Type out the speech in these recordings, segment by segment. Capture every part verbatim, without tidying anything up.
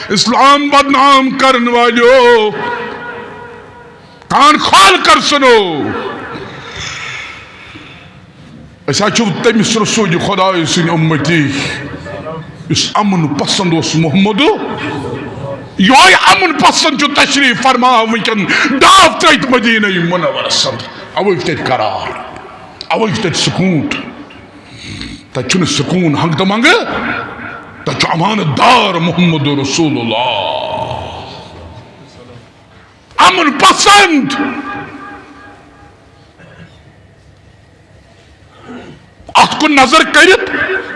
اسلام بدنام کرن والیو، کان کھول کر سنو۔ أسۍ حظ چھِ تٔمِس رسول خدایہِ سٕنٛدۍ اُمتی، یُس امن پسند اوس محمد۔ یہوے امن پسند چھُ تشریف فرما وٕنکٮ۪ن داو ترٲوِتھ مدینہ منورس اندر۔ اوے چھُ تتہِ قرار، اوے چھُ تتہِ سکوٗن۔ تتہِ چھُنہٕ سکوٗن ہنگ تہٕ منگہٕ، تتہِ چھُ امانت دار محمد رسول اللہ۔ امن پسند۔ اتھ کُن نظر کٔرِتھ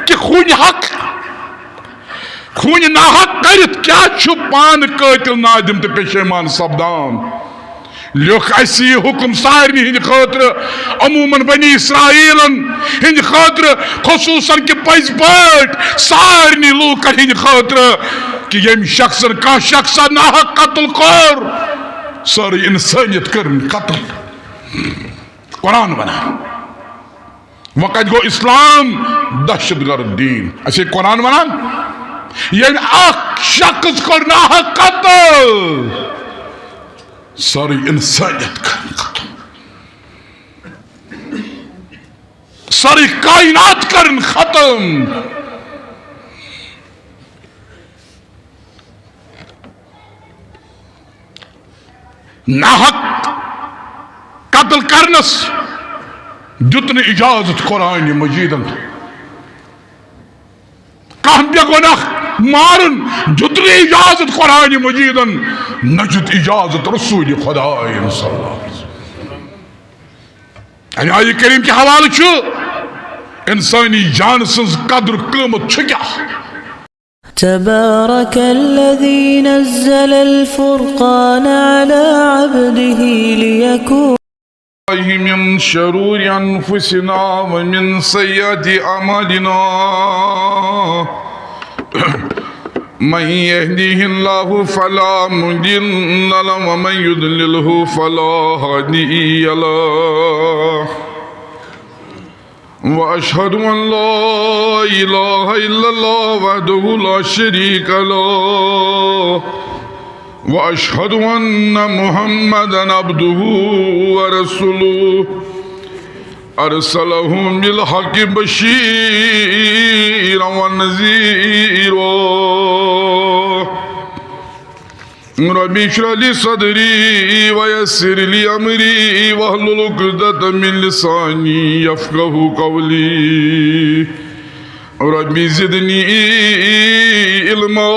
کہِ خوٗنہِ حق، خوٗنہِ ناحق کٔرِتھ کیٛاہ چھُ پانہٕ قٲتِل نادم تہٕ پشیمان سپدان؟ لیوٚکھ اسہِ یہِ حُکم سارنٕے ہٕنٛدِ خٲطرٕ، عموماً بنی اسرائیلن ہٕنٛدِ خٲطرٕ، خصوٗصاً کہِ پٔزۍ پٲٹھۍ سارنٕے لوٗکن ہٕنٛدِ خٲطرٕ، کہِ ییٚمہِ شخصن کانٛہہ شخصا ناحق قتل کوٚر، سٲرٕے انسٲنیت کٔرٕن قتل۔ قرآن ونان۔ وۄنۍ کتہِ گوٚو اسلام؟ دہشت گرد دین۔ اسے قرآن ونان، ییٚلہِ اکھ شخص کوٚر ناحق قتل، سٲرٕے انسانیت کرن ختم، سٲرٕے کائنات کرن ختم۔ ناحق قتل کرنس دیُت نہٕ اجازت قرآن مجیدن۔ کانٛہہ بے گۄناہ مارُن دیُت نہٕ اجازت قرآن مجیدن، نہ دیُت اجازت رسول خدایَن صلی اللہ علیہ وسلم۔ اَمہِ آیہِ کریم کہِ حوالہٕ چھُ انسٲنی جان سٕنٛز قدر قۭمت چھُ کیٛاہ؟ تبارك الذي نزل الفرقان على عبده ليكون الله من شرور أنفسنا ومن سيئات أعمالنا. من يهده الله فلا مضل له ومن يضلله فلا هادي له. وأشهد أن لا إله إلا الله وحده لا شريك له. وأشهد أن محمدا عبده ورسوله. أرسله بالحق بشيرا ونذيرا. رب اشرح لي صدري ويسر لي أمري واحلل عقدة من لساني يفقهوا قولي. رب زدني علما.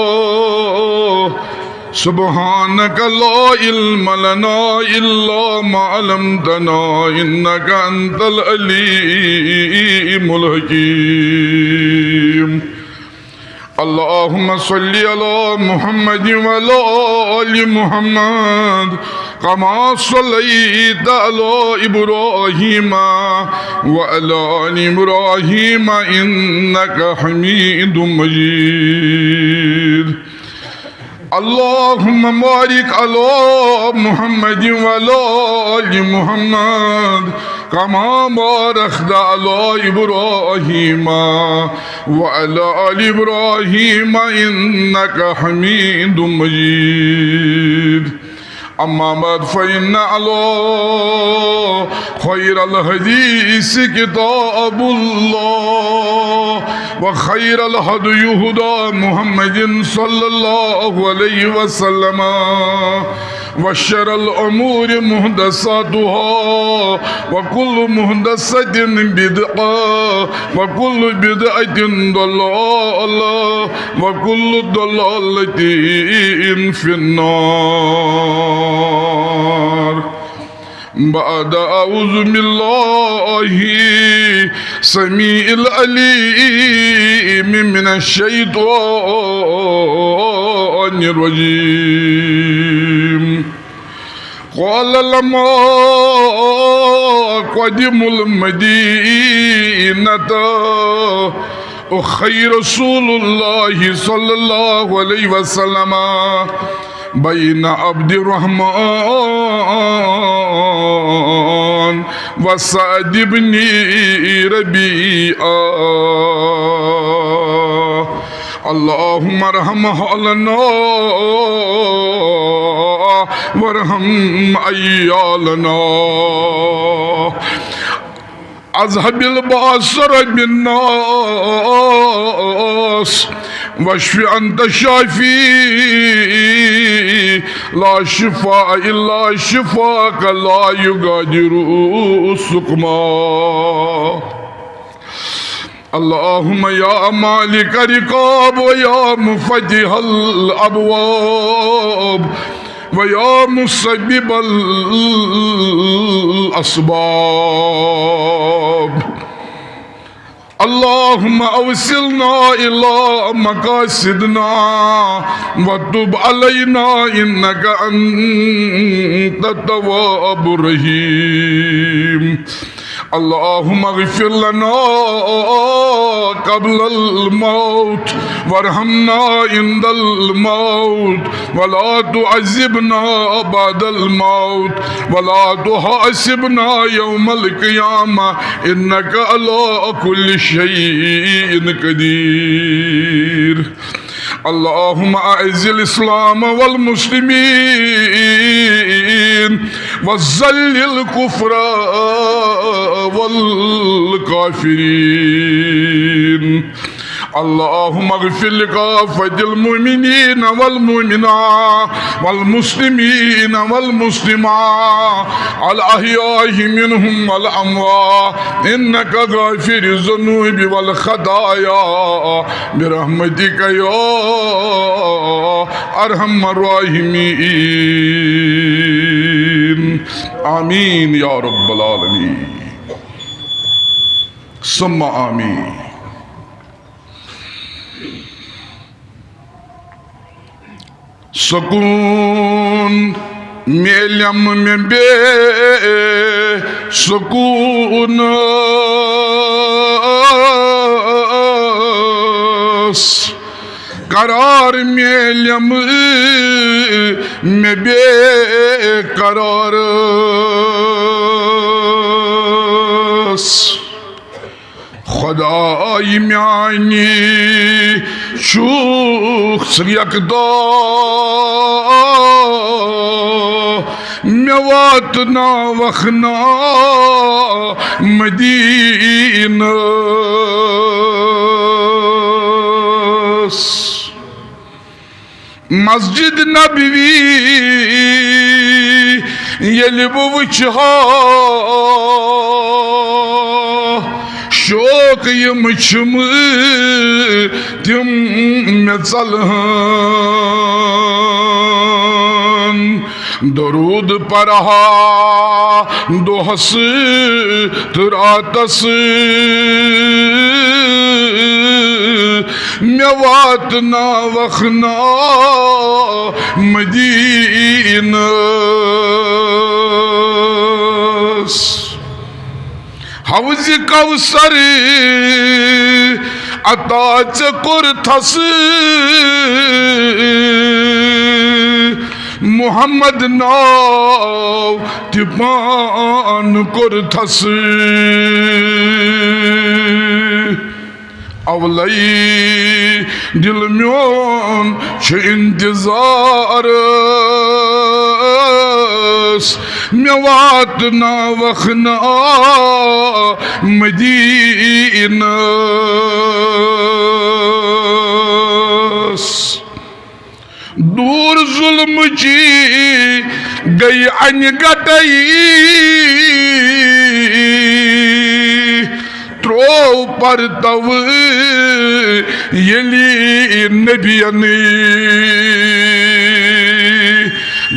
سبحانك لا علم لنا إلا ما علمتنا إنك أنت العليم الحكيم. اللهم صل على محمد وعلى آل محمد كما صليت على إبراهيم وعلى آل إبراهيم إنك حميد مجيد. اللهم بارك على محمد وعلى آل محمد كما باركت على إبراهيم وعلى آل إبراهيم إنك حميد مجيد. أما بعد، فإن الله خير الحديث كتاب الله، وخير الهدي هدى محمد صلى الله عليه وسلم، وشر الأمور محدثاتها، وكل محدثة بدعة، وكل بدعة ضلالة، وكل ضلالة في النار. بعد أعوذ بالله سميع العليم من الشيطان الرجيم. قال لما قدموا المدينة أخي رسول الله صلى الله عليه وسلم بين عبد الرحمن وسعد بن ربيعة. اللهم ارحم أهلنا وارحم عيالنا. اذهب البأس رب الناس واشف أنت الشافي لا شفاء إلا شفاءك لا يغادر سقما. اللهم يا مالك الرقاب ويا مفتح الأبواب ويا مسبب الأسباب. اللهم أوصلنا إلى مقاصدنا وتب علينا إنك أنت التواب الرحيم. اللهم اغفر لنا قبل الموت وارحمنا عند الموت ولا تعذبنا بعد الموت ولا تحاسبنا يوم القيامة إنك على كل شيء قدير. اللهم أعز الإسلام والمسلمين وذل الكفر والكافرين. اللهم اغفر لكافة المؤمنين والمؤمنات والمسلمين والمسلمات الأحياء منهم والأموات إنك غافر الذنوب والخطايا برحمتك يا أرحم الراحمين. آمين يا رب العالمين. ثم آمين. سکون میلیم مےٚ بے سکونس، قرار میلیم مےٚ بے قرارس۔ خدای میانی چھُکھ ژٕ یکدو، مےٚ واتناوکھ نا مدینس۔ مسجد نبوی ییٚلہِ بہٕ وٕچھِ ہا، شوق یِم چھِم تِم مےٚ ژلہن۔ درود پرہا دۄہس تہٕ راتس، مےٚ واتناوکھ نا مدینس۔ حوض کوثر عطا ژےٚ کوٚرتھس، محمد ناو تہِ پان کوٚرتھس۔ اولے دل میون چھُ انتظارس، مےٚ واتناوکھ نا مدینس۔ دوٗر ظلمٕچی گٔے انہِ گٹے، ترٛوو پرتو ییٚلہِ نبیَنٕے۔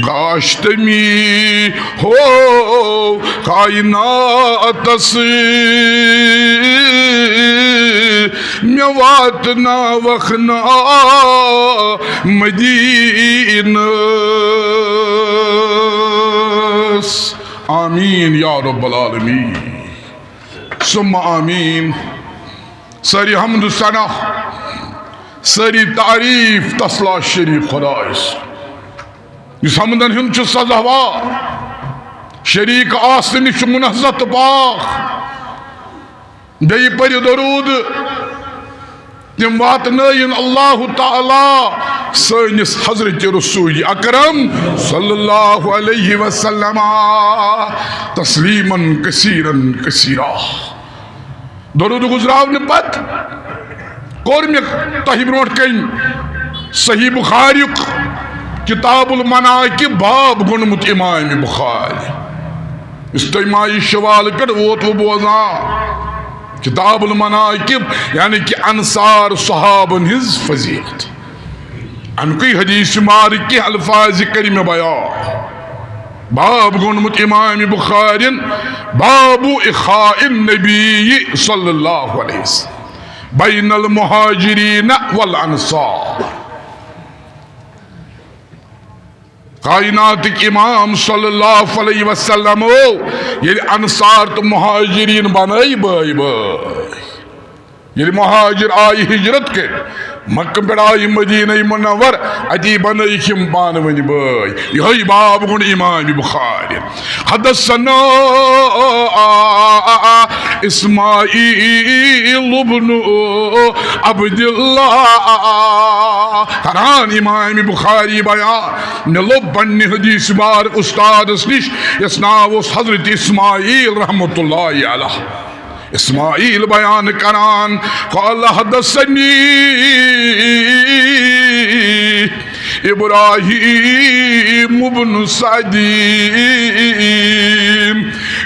گاش تٔمی ہو کائناتس، مےٚ واتناوکھ نا مدینس۔ آمین یا رب العالمین۔ ثم آمین۔ سٲری حمد و ثنا، سٲری تعریف تس لا شریک خدایس، یُس حمدن ہُنٛد چھُ سزاوار، شریک آسنہٕ نِش چھُ منزہ تہٕ پاک۔ بیٚیہِ پٔرِو درود، تِم واتنٲیِن اللہ تعالیٰ سٲنِس حضرت رسول اکرم صلی اللہ علیہ وسلم تسلیماً کثیراً کثیرا۔ درود گزراونہٕ پتہٕ کوٚر مےٚ تۄہہِ برونٛٹھ کنہِ صحیح بخاریُک کتاب المناقب باب گوٚنمُت امام بخاری۔ یُس تۄہہِ ماہِ شوال پٮ۪ٹھ ووتوٕ بوزان، کتاب المناقب، یعنی کہ انصار صحابن ہٕنٛز فضیلت۔ اَمہِ کُے حدیث مبارک کہِ الفاظ کٔرۍ مےٚ بیان۔ باب گوٚنمُت امام بخارین، باب اخاء النبی صلی اللہ علیہ وسلم بین المہاجرین والانصار۔ کائناتٕکۍ امام صلی اللہ علیہ وسلم ییٚلہِ انصار تہٕ مہاجرین بنٲے بٲے بٲے، ییٚلہِ مہاجر آیہِ ہجرت کٔرِتھ، مکہ پٮ۪ٹھ آیہِ مدینہ منور، اتی بنٲیِکھ یِم پانہٕ ؤنۍ بٲے۔ یِہوٚے باب گوٚنڈ امام بخاری۔ حدثنا اسماعیل ابن عبداللہ۔ کران امام بخاری بیان، مےٚ لوٚب پننہِ حدیث بار استادس نِش، یس ناو اوس حضرت اسماعیل رحمت اللہ علیہ۔ اسماعیل بیان کران، قال حدثنی ابراہیم ابن سعدی۔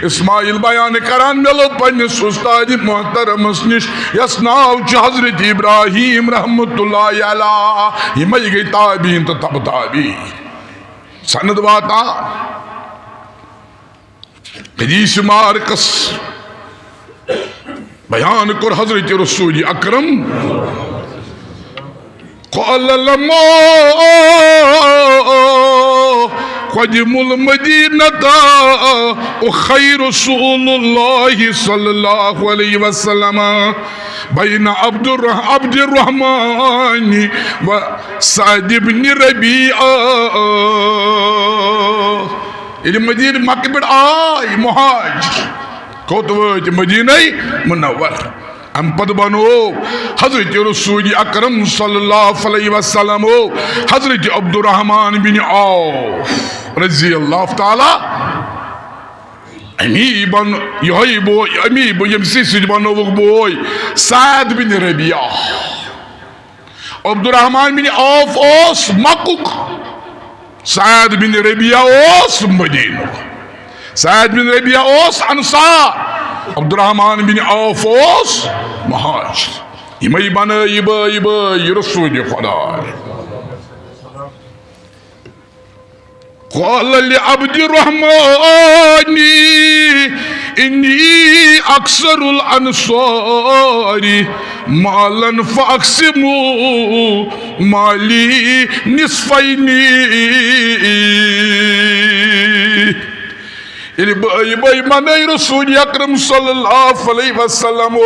اسماعیل بیان کران، مےٚ لوٚب پننِس استاد محترمس نِش، یس ناو چھُ حضرت ابراہیم رحمت اللہ علیہ۔ یِمے گٔے تابعین تہٕ تبع تابعین۔ سند واتان حدیث مبارکس بیان کوٚر حضرت رسول اکرم، قال لما قدم المدینة أخي رسول الله صلى الله عليه وسلم بين عبد الرح-، عبد الرحمن وسعد بن ربيعة۔ ییٚلہِ مدینہ مکہ پٮ۪ٹھ آے مہاجر، کوٚت وٲتۍ؟ مدینہ منور۔ امہِ پتہٕ بنوو حضرت رسول اکرم صلی اللہ علیہ وسلم حضرت عبدالرحمن بن عوف رضی اللہ تعالیٰ، امی بن، یہوے بوے، امی بو-، ییٚمہِ سۭتۍ سۭتۍ بنووُکھ بوے سعد بن ربیعہ۔ عبدالرحمن بن عوف اوس مکُک، سعد بن ربیعہ اوس مدینُک۔ سعد بن ربیعہ اوس انصار، عبدالرحمن بن عوف اوس مہاجر۔ یِمے بنٲے بٲے بٲے رسول خدا۔ قال لعبد الرحمن إني أكثر الأنصار مالا فأقسم مالي نصفين۔ ییٚلہِ بٲے بٲے بنٲے رسول اکرم صلی اللہ علیہ وسلم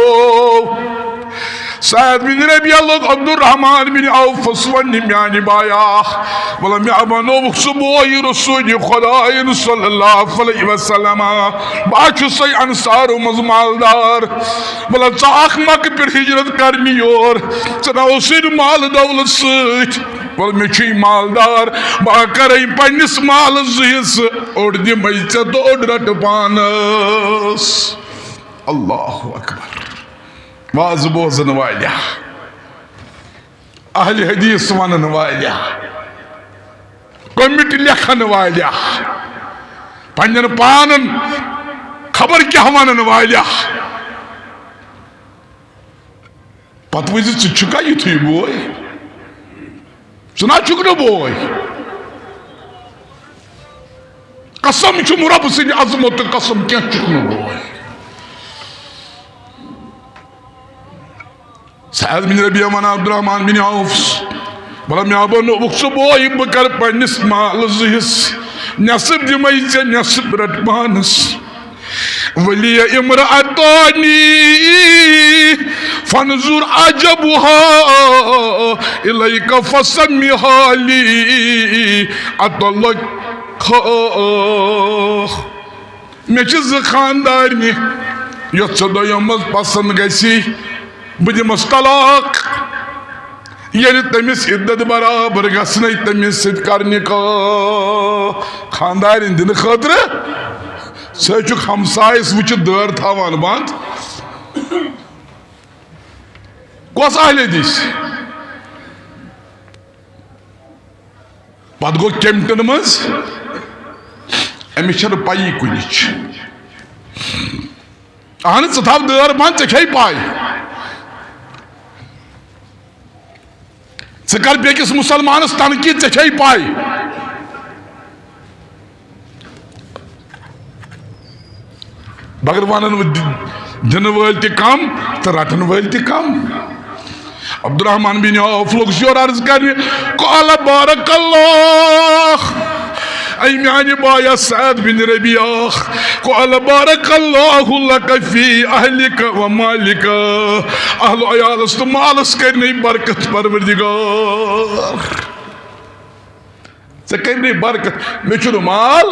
سعد بن ربیعہ لوگ عبدالرحمن بن عوفس وننہِ، میانہِ بایا، ولا مےٚ بنووُکھ ژٕ بوے رسول خداین صلی اللہ علیہ وسلم۔ بہٕ ہا چھُسے انصارو منٛز مالدار۔ ولا ژٕ آکھ مکہ پٮ۪ٹھ ہجرت کرنہِ یور، ژےٚ نہ اوسُے نہٕ مال دولت سۭتۍ۔ ولا مےٚ چھُے مالدار، بہٕ ہا کرے پننِس مالس زٕ حصہٕ، اوٚڑ دِمے ژےٚ تہٕ اوٚڑ رٹہٕ پانس۔ اللہ اکبر۔ واز بوزن والیا، اہل حدیث ونن والیا، کمنٹ لیکھن والیا، پننٮ۪ن پانن خبر کیٛاہ ونن والیا۔ پتہٕ وٕچھ زِ ژٕ چھُکھا یُتھُے بوے؟ ژٕ نہ چھُکھ نہٕ بوے۔ قسم چھُم رۄب سٕنٛدِ عظمتُک قسم، کینٛہہ چھُکھ نہٕ بوے۔ سعد بن ربیعہ ونان عبدالرحمن بن عوفس، بلہ مےٚ بنووُکھ ژٕ بوے، بہٕ کرٕ پننِس مالس زٕ حصہٕ، نصف دِمے ژےٚ، نصف رٹ پانس۔ ولی امرأتان فانظر اعجبها الیک فسمها لی اطلقها۔ مےٚ چھِ زٕ خاندارنہِ، یۄس ژےٚ دۄیو منٛز پسنٛد گژھی، بہٕ دِمس طلاق۔ ییٚلہِ تٔمِس عدت برابر گژھنَے تٔمِس سۭتۍ کر نکاح۔ خانٛدارِنۍ دِنہٕ خٲطرٕ، ژٕ چھُکھ ہمسایَس وٕچھِتھ دٲر تھاوان بنٛد۔ کۄس اہل حدیث؟ پتہٕ گوٚو کیمپٹن منٛز، أمِس چھَنہٕ پَیی کُنِچ۔ اہن، ژٕ تھاو دٲر بنٛد، ژےٚ چھے پَے۔ ژٕ کر بیٚکِس مُسلمانس تنقید، ژےٚ چھے پَے۔ مگر ونان وۄنۍ دِ-، دِنہٕ وٲلۍ تہِ کم تہٕ رٹن وٲلۍ تہِ کم۔ عبدالرحمن بن عوف لوٚگ یورٕ عرض کرنہِ، قال بارک اللہ، اے میانہِ بایا سعد بن ربیعہ، قال بارک اللہ لک فی اہلک و مالک، اہل و عیالس تہٕ مالس کرنَے برکت پروردگار۔ ژےٚ کَرِ نَے برکت۔ مےٚ چھُنہٕ مال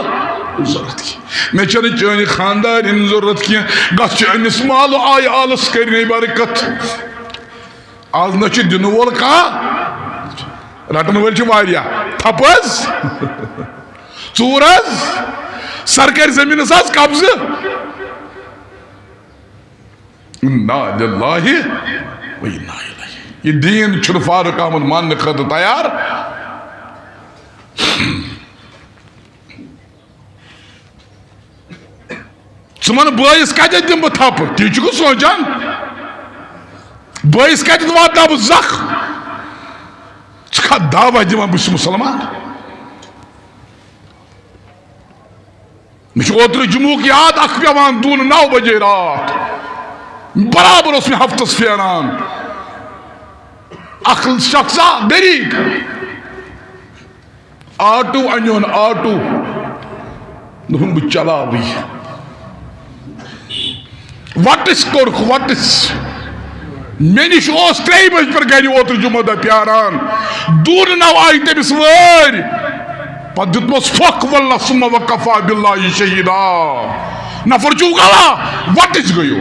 ضوٚرَتھ کینٛہہ، مےٚ چھَنہٕ چٲنۍ خانٛدارِنۍ ضوٚرَتھ کینٛہہ۔ گژھ چٲنِس مال و عیالَس کَرِ نَے برکت۔ آز نہ چھُ دِنہٕ وول کانٛہہ، رَٹَن وٲلۍ چھِ واریاہ۔ تھَپھ حظ؟ ژوٗر حظ؟ سرکٲرۍ زٔمیٖنَس حظ قبضہٕ؟ انا للہ و انا الیہ۔ یہِ دیٖن چھُنہٕ فاروق احمد ماننہٕ خٲطرٕ تیار۔ ژٕ وَن بٲیِس کَتٮ۪تھ دِمہٕ بہٕ تھپھ؟ تی چھُکھ سونٛچان؟ بٲیِس کَتٮ۪تھ واتناو بہٕ زَکھ؟ ژٕ کَتھ دعویٰ دِوان بہٕ چھُس مُسلمان؟ مےٚ چھُ اوترٕ جمعُک یاد اکھ پٮ۪وان دُن نَو بجے راتھ۔ برابر اوس مےٚ ہفتس پھیران۔ اکھ شخصا غریب آٹو انیون، آٹو۔ دوٚپُن، "بہٕ چلاوٕے۔" وَٹٕس کوٚرُکھ، وَٹٕس۔ مےٚ نِش اوس ترٛیٚیہِ بجہِ پٮ۪ٹھ گرِ اوترٕ جمعہ دۄہ پیاران۔ دوٗرٕ نَو آیہِ تٔمِس وٲرۍ۔ پتہٕ دیُتمَس پھۄکھ، "واللہ ثم وکفی باللہ شہیدا۔" نفر چھُ غلا، وَٹٕس گٔیو۔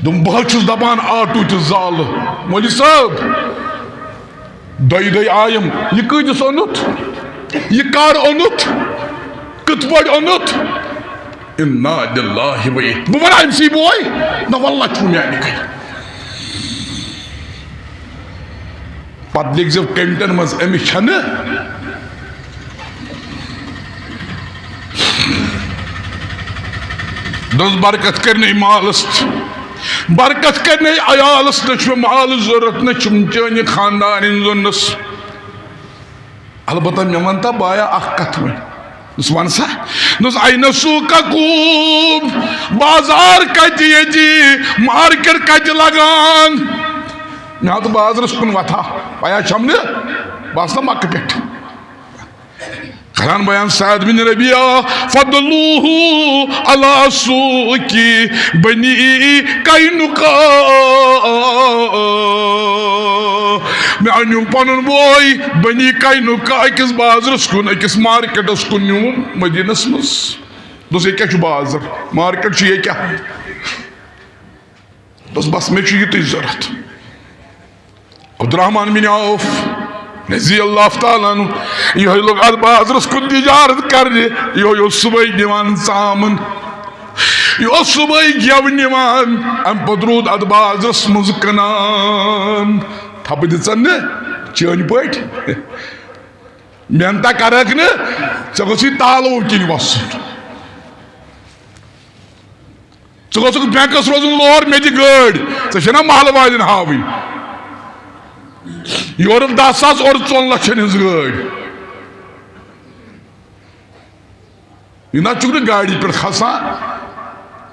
دوٚپُن، "بہٕ حظ چھُس دپان آٹوٗ تہِ زالہٕ۔" مولوی صٲب، دۄیہِ دۄہہِ آیم، "یہِ کۭتِس اوٚنُتھ؟ یہِ کر اوٚنُتھ؟ کِتھ پٲٹھۍ اوٚنُتھ؟" انا للہ و انا، بہٕ ونہٕ أمۍ سٕے بوے، نہ واللہ چھُ میانہِ کھرِ۔ پتہٕ لیکھزیو کمنٹن منٛز، أمِس چھنہٕ۔ دوٚپُس، برکت کٔرنٕے مالس، برکت کٔرنٕے عیالس، نہ چھُ مےٚ مالٕچ ضروٗرت، نہ چھُم چٲنہِ خاندارٕنۍ ضروٗرت۔ البتہ مےٚ وَن تا بایا اکھ کتھ وۄنۍ۔ دوٚپُس، وَن سا۔ دوٚپُس، "این سوقکم، بازار کتہِ ییٚتہِ، مارکیٹ کتہِ لگان؟" مےٚ ہا تہٕ بازرس کُن وتھا، پیا چھم نہٕ، بہٕ آسہٕ نا مکہٕ پٮ۪ٹھ۔ کران بیان سعد بن ربیعہ، "فدلوہ علی سوق بنی قینقاع۔" مےٚ نیوٗ پنُن بوے بنی قینقاع أکِس بازرس کُن، أکِس مارکیٹس کُن نیوٗن مدینس منٛز۔ دوٚپُس، "یہِ کیٛاہ چھُ بازر؟ مارکیٹ چھُ یہِ کیٛاہ؟" دوٚپُس، "بس، مےٚ چھُ یِتُے ضوٚرتھ۔" عبدالرحمن بن عوف رضی اللہ تعالیٰ عنہ، یِہوٚے لوٚگ اتھ بازرس کُن تجارت کرنہِ۔ یِہوٚے اوس صبحٲے نِوان ژامن، یہِ اوس صبحٲے گٮ۪و نِوان، امہِ پتہٕ روٗد اتھ بازرس منٛز کٕنان۔ تھپہٕ دِژن نہٕ چٲنۍ پٲٹھۍ، محنتہ کرکھ نہٕ، ژےٚ گوٚژھُے تالو کِنۍ وسُن۔ ژٕ گوٚژھکھ بینکس روزُن لور، مےٚ دِ گٲڑۍ۔ ژےٚ چھےٚ نا محلہٕ والٮ۪ن ہاوٕنۍ؟ یورٕ دَہ ساس، اورٕ ژۄن لَچھَن ہٕنٛز گٲڑۍ۔ یہِ نہ چھُکھ نہٕ گاڑِ پٮ۪ٹھ کھسان،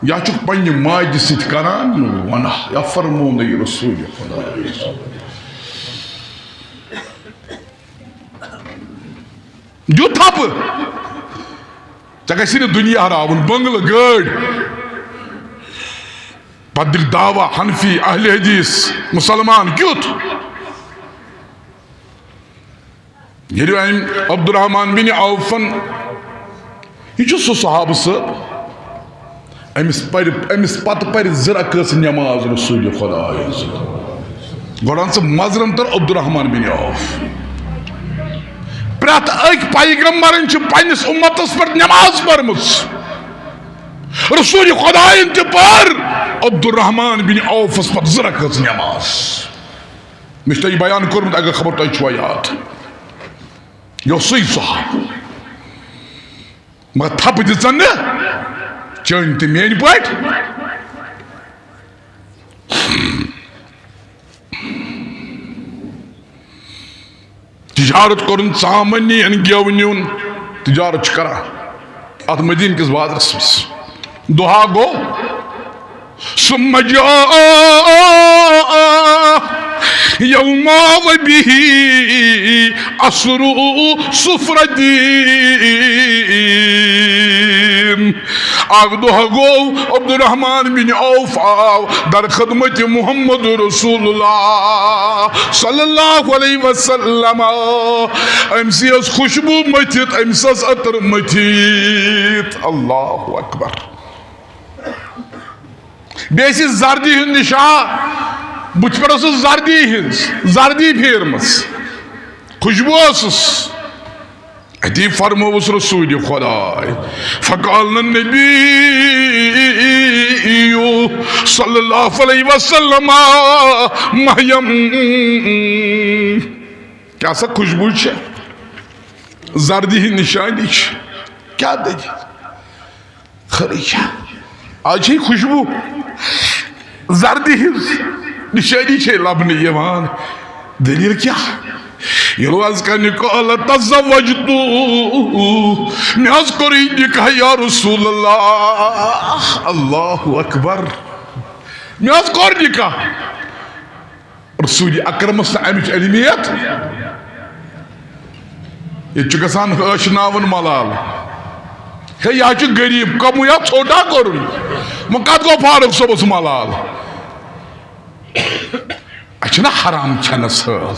یا چھُکھ پننہِ ماجہِ سۭتۍ کران وناہ، یا فرمونَے رسول خدا۔ دیُت تھپہٕ۔ ژےٚ گژھی نہٕ دُنیا ہراوُن، بنگلہٕ، گٲڑۍ۔ پتہٕ دِکھ دعویٰ حنفی، اہل حدیث، مسلمان کیُتھ؟ ییٚلہِ أمۍ عبدالرحمن بن عوفن، یہِ چھُ سُہ صحابہٕ صٲب، أمِس پرِ، أمِس پتہٕ پرِ زٕ رکٲژ نماز رسول خدایَس۔ گۄڈٕ اَن ژٕ مَزرَن تہٕ عبدالرحمان بن عوف۔ پرٛٮ۪تھ أکۍ پیغمبرن چھِ پننِس اُمتس پٮ۪ٹھ نماز پٔرمٕژ۔ رسول خدایَن تہِ پٔر عبدالرحمان بن عوفس پتہٕ زٕ رکعت نماز۔ مےٚ چھُ تۄہہِ یہِ بیان کوٚرمُت، اگر خبر تۄہہِ چھُوا یاد۔ یہِ اوس سُے صحابہٕ۔ مگر تھپہٕ دِژن نہٕ چٲنۍ تہٕ میٲنۍ پٲٹھۍ۔ تجارت کرُن، ژامن نِنۍ، گٮ۪و نیُن، تجارت چھُ کران اتھ مدیٖنہٕ کِس بازرس منٛز۔ دۄہا گوٚو، ثم جاء یوما وبه عصر صفرة۔ اکھ دۄہ گوٚو، عبدالرحمان بن عوف آو در خدمت محمد رسول اللہ صلی اللہ علیہ وسلم۔ أمۍ سٕے ٲس خوشبو مٔتھِتھ، أمۍ سٕے ٲس عطر مٔتھِتھ۔ اللہ اکبر۔ بیٚیہِ ٲسِس زردی ہُنٛد نِشان، بُتھِ پٮ۪ٹھ ٲسٕس زردی ہٕنٛز، زردی پھیرمٕژ، خوشبو ٲسٕس۔ اتی فرمووُس رسول خداے، فقال النبی صلی اللہ علیہ وسلم، مہیم۔ کیٛاہ سا خوشبو چھےٚ، زردی ہٕنٛز نِشٲنی چھِ۔ کیٛاہ دٔلیٖل؟ خٲرٕے چھا؟ آز چھے خوشبو زردی ہٕنٛز نِشٲنی چھے لبنہٕ یِوان۔ دٔلیٖل کیٛاہ؟ ییٚلہِ عرض کرنہِ، قال تزوجت، مےٚ حظ کوٚرُے نکاح یا رسول اللہ۔ اللہ اکبر۔ مےٚ حظ کوٚر نکاح۔ رسول اکرمس تہٕ امِچ علمیت۔ ییٚتہِ چھُ گژھان ہٲشناوُن ملال۔ ہے، یہِ حظ چھُ غریٖب، کمٕے حظ ژھوٚٹ ہا کوٚرُن۔ وۄنۍ کتھ گوٚو فاروق صٲبس ملال؟ اَسہِ چھُنہ حرام کھٮ۪نس حٲل۔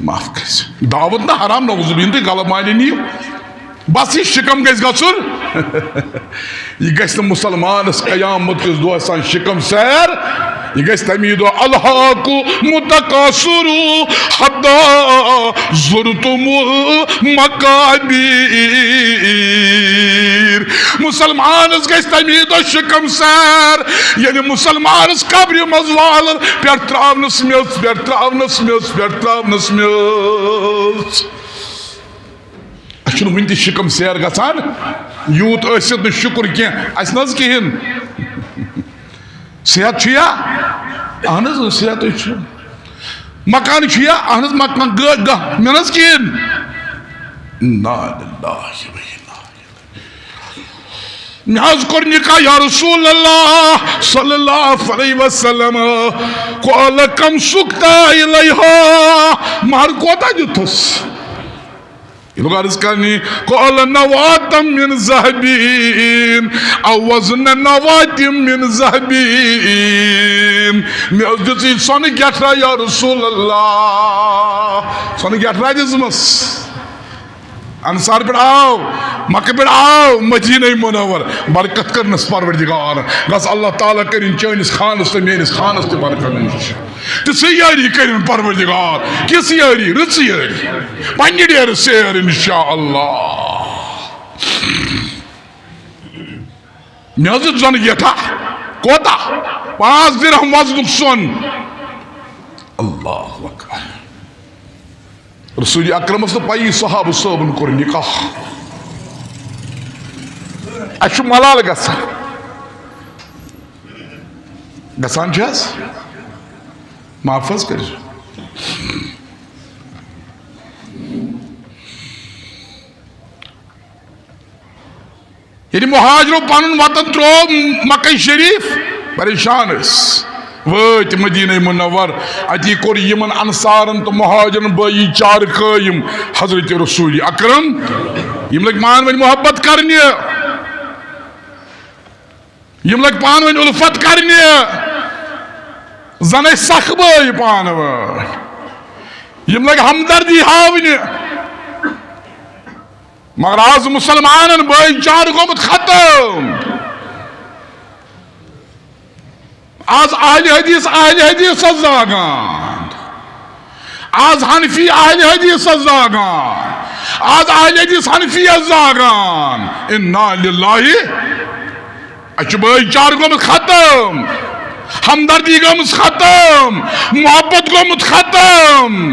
معاف کٔرِو۔ دعوت نہ حرام، نعوذ باللہ، یِم تُہۍ غلط معنی نِیِو۔ بس یہِ شِکم گژھِ گژھُن۔ یہِ گژھِ نہٕ مُسلمانس قیامت کِس دۄہس آسان شِکم سیر۔ یہِ گژھِ تَمی دۄہ، الہاکم التکاثر حتی زرتم المقابر۔ مُسلمانس گژھِ تَمی دۄہ شِکم سیر، ییٚلہِ مُسلمانس قبرِ منٛز والن پٮ۪ٹھ تراونس میٚژ، پٮ۪ٹھ تراونس میٚژ، پٮ۪ٹھ تراونس میٚژ۔ اَسہِ چھُنہٕ وُنہِ تہِ شِکم سیر گژھان، یوٗت ٲسِتھ نہٕ شُکُر کینٛہہ، اَسہِ نہ حظ کِہیٖنۍ۔ صحت چھُیا؟ اہن حظ، صحتٕے چھُ۔ مکان چھُیا؟ اہن حظ، مکان، گٔ-، گہ، مےٚ نہ حظ کِہیٖنۍ۔ انا للہ و انا الیہ۔ مےٚ حظ کوٚر نکاح یا رسول اللہ صلی اللہ علیہ وسلم۔ قال کم سُکتا الیہا، مہر کوتاہ دیُتھُس؟ ییٚلہِ عرض کرنہِ، قال نواة من ذهب، او وزن نواة من ذهب۔ مےٚ حظ دِژٕے سۄنہٕ گٮ۪ٹھرا یا رسول اللہ، سۄنہٕ گٮ۪ٹھرا دِژمَس۔ انصار پٮ۪ٹھ آو، مکہ پٮ۪ٹھ آو مدینہ منور، برکت کٔرنَس پروردگار۔ گژھ اللہ تعالیٰ کٔرِنۍ چٲنِس خانس تہٕ میٲنِس خانس تہِ برکت نِش۔ تِژھٕے یٲری کٔرِنۍ پروردگار، کِژھ یٲری، رٕژ یٲری، پننہِ ڈیرٕ سیر انشاءاللہ۔ مےٚ حظ دیُت زۄنہٕ گیٹھا، کوتاہ؟ پانٛژھ درہم وزنُک سۄن۔ اللہ اکبر۔ رسول اکرمس نہٕ پَیی صحابہٕ صٲبن کوٚر نکاح۔ اَسہِ چھُ ملال گژھان۔ گژھان چھِ حظ؟ معاف حظ کٔرِو۔ ییٚلہِ مہاجرو پنُن وطن ترٛوو مکہ شریف، پریشان ٲسۍ، وٲتۍ مدینہ منور۔ اتی کوٚر یِمن انصارن تہٕ مہاجرن بھٲئی چارٕ قٲیِم حضرت رسول اکرم۔ یِم لٔگۍ پانہٕ ؤنۍ محبت کرنہِ، یِم لٔگۍ پانہٕ ؤنۍ الفت کرنہِ، زن ٲسۍ سخ بٲے پانہٕ ؤنۍ۔ یِم لٔگۍ ہمدردی ہاونہِ۔ مگر آز مُسلمانن بٲے چارٕ گوٚمُت ختم۔ آز اہل حدیث اہل حدیثس زاگان، آز حنفی اہل حدیثس زاگان، آز اہل حدیث حنفیس زاگان۔ انا للہ۔ اسہِ چھُ بٲے چار گوٚمُت ختم، ہمدردی گٔمٕژ ختم، محبت گوٚمُت ختم۔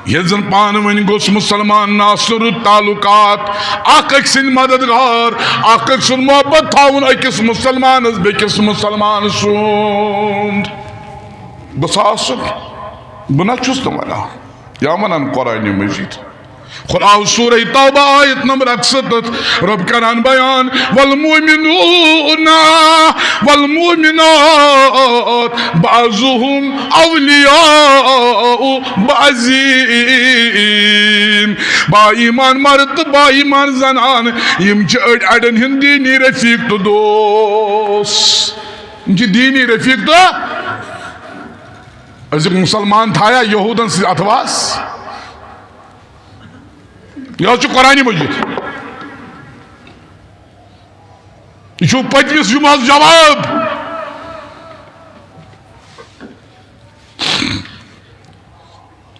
ییٚلہِ زن پانہٕ ؤنۍ گوٚژھ مُسلمان ناصر تعلقات، اکھ أکۍ سٕنٛدۍ مددگار، اکھ أکۍ سُنٛد محبت تھاوُن، أکِس مُسلمانس بیٚکِس مُسلمان سُنٛد گوٚژھ آسُن۔ بہٕ نہ چھُس نہٕ ونان، یا ونان قرآنِ مجید۔ خدا سورہ توبہ آیت نمبر اکستتھ، رب کران بیان، والمؤمنون والمؤمنات بعضهم اولیاء بعض۔ با ایمان مرد تہٕ با ایمان زنان، یِم چھِ أڑۍ اڑٮ۪ن ہٕنٛدۍ دیٖنی رفیق تہٕ دوست۔ یِم چھِ دیٖنی رفیق تہٕ أزیُک مُسلمان تھایا یہوٗدن سۭتۍ اتھواس؟ یہِ حظ چھُ قرآنِ مجید۔ یہِ چھُ پٔتمِس جمعس جواب۔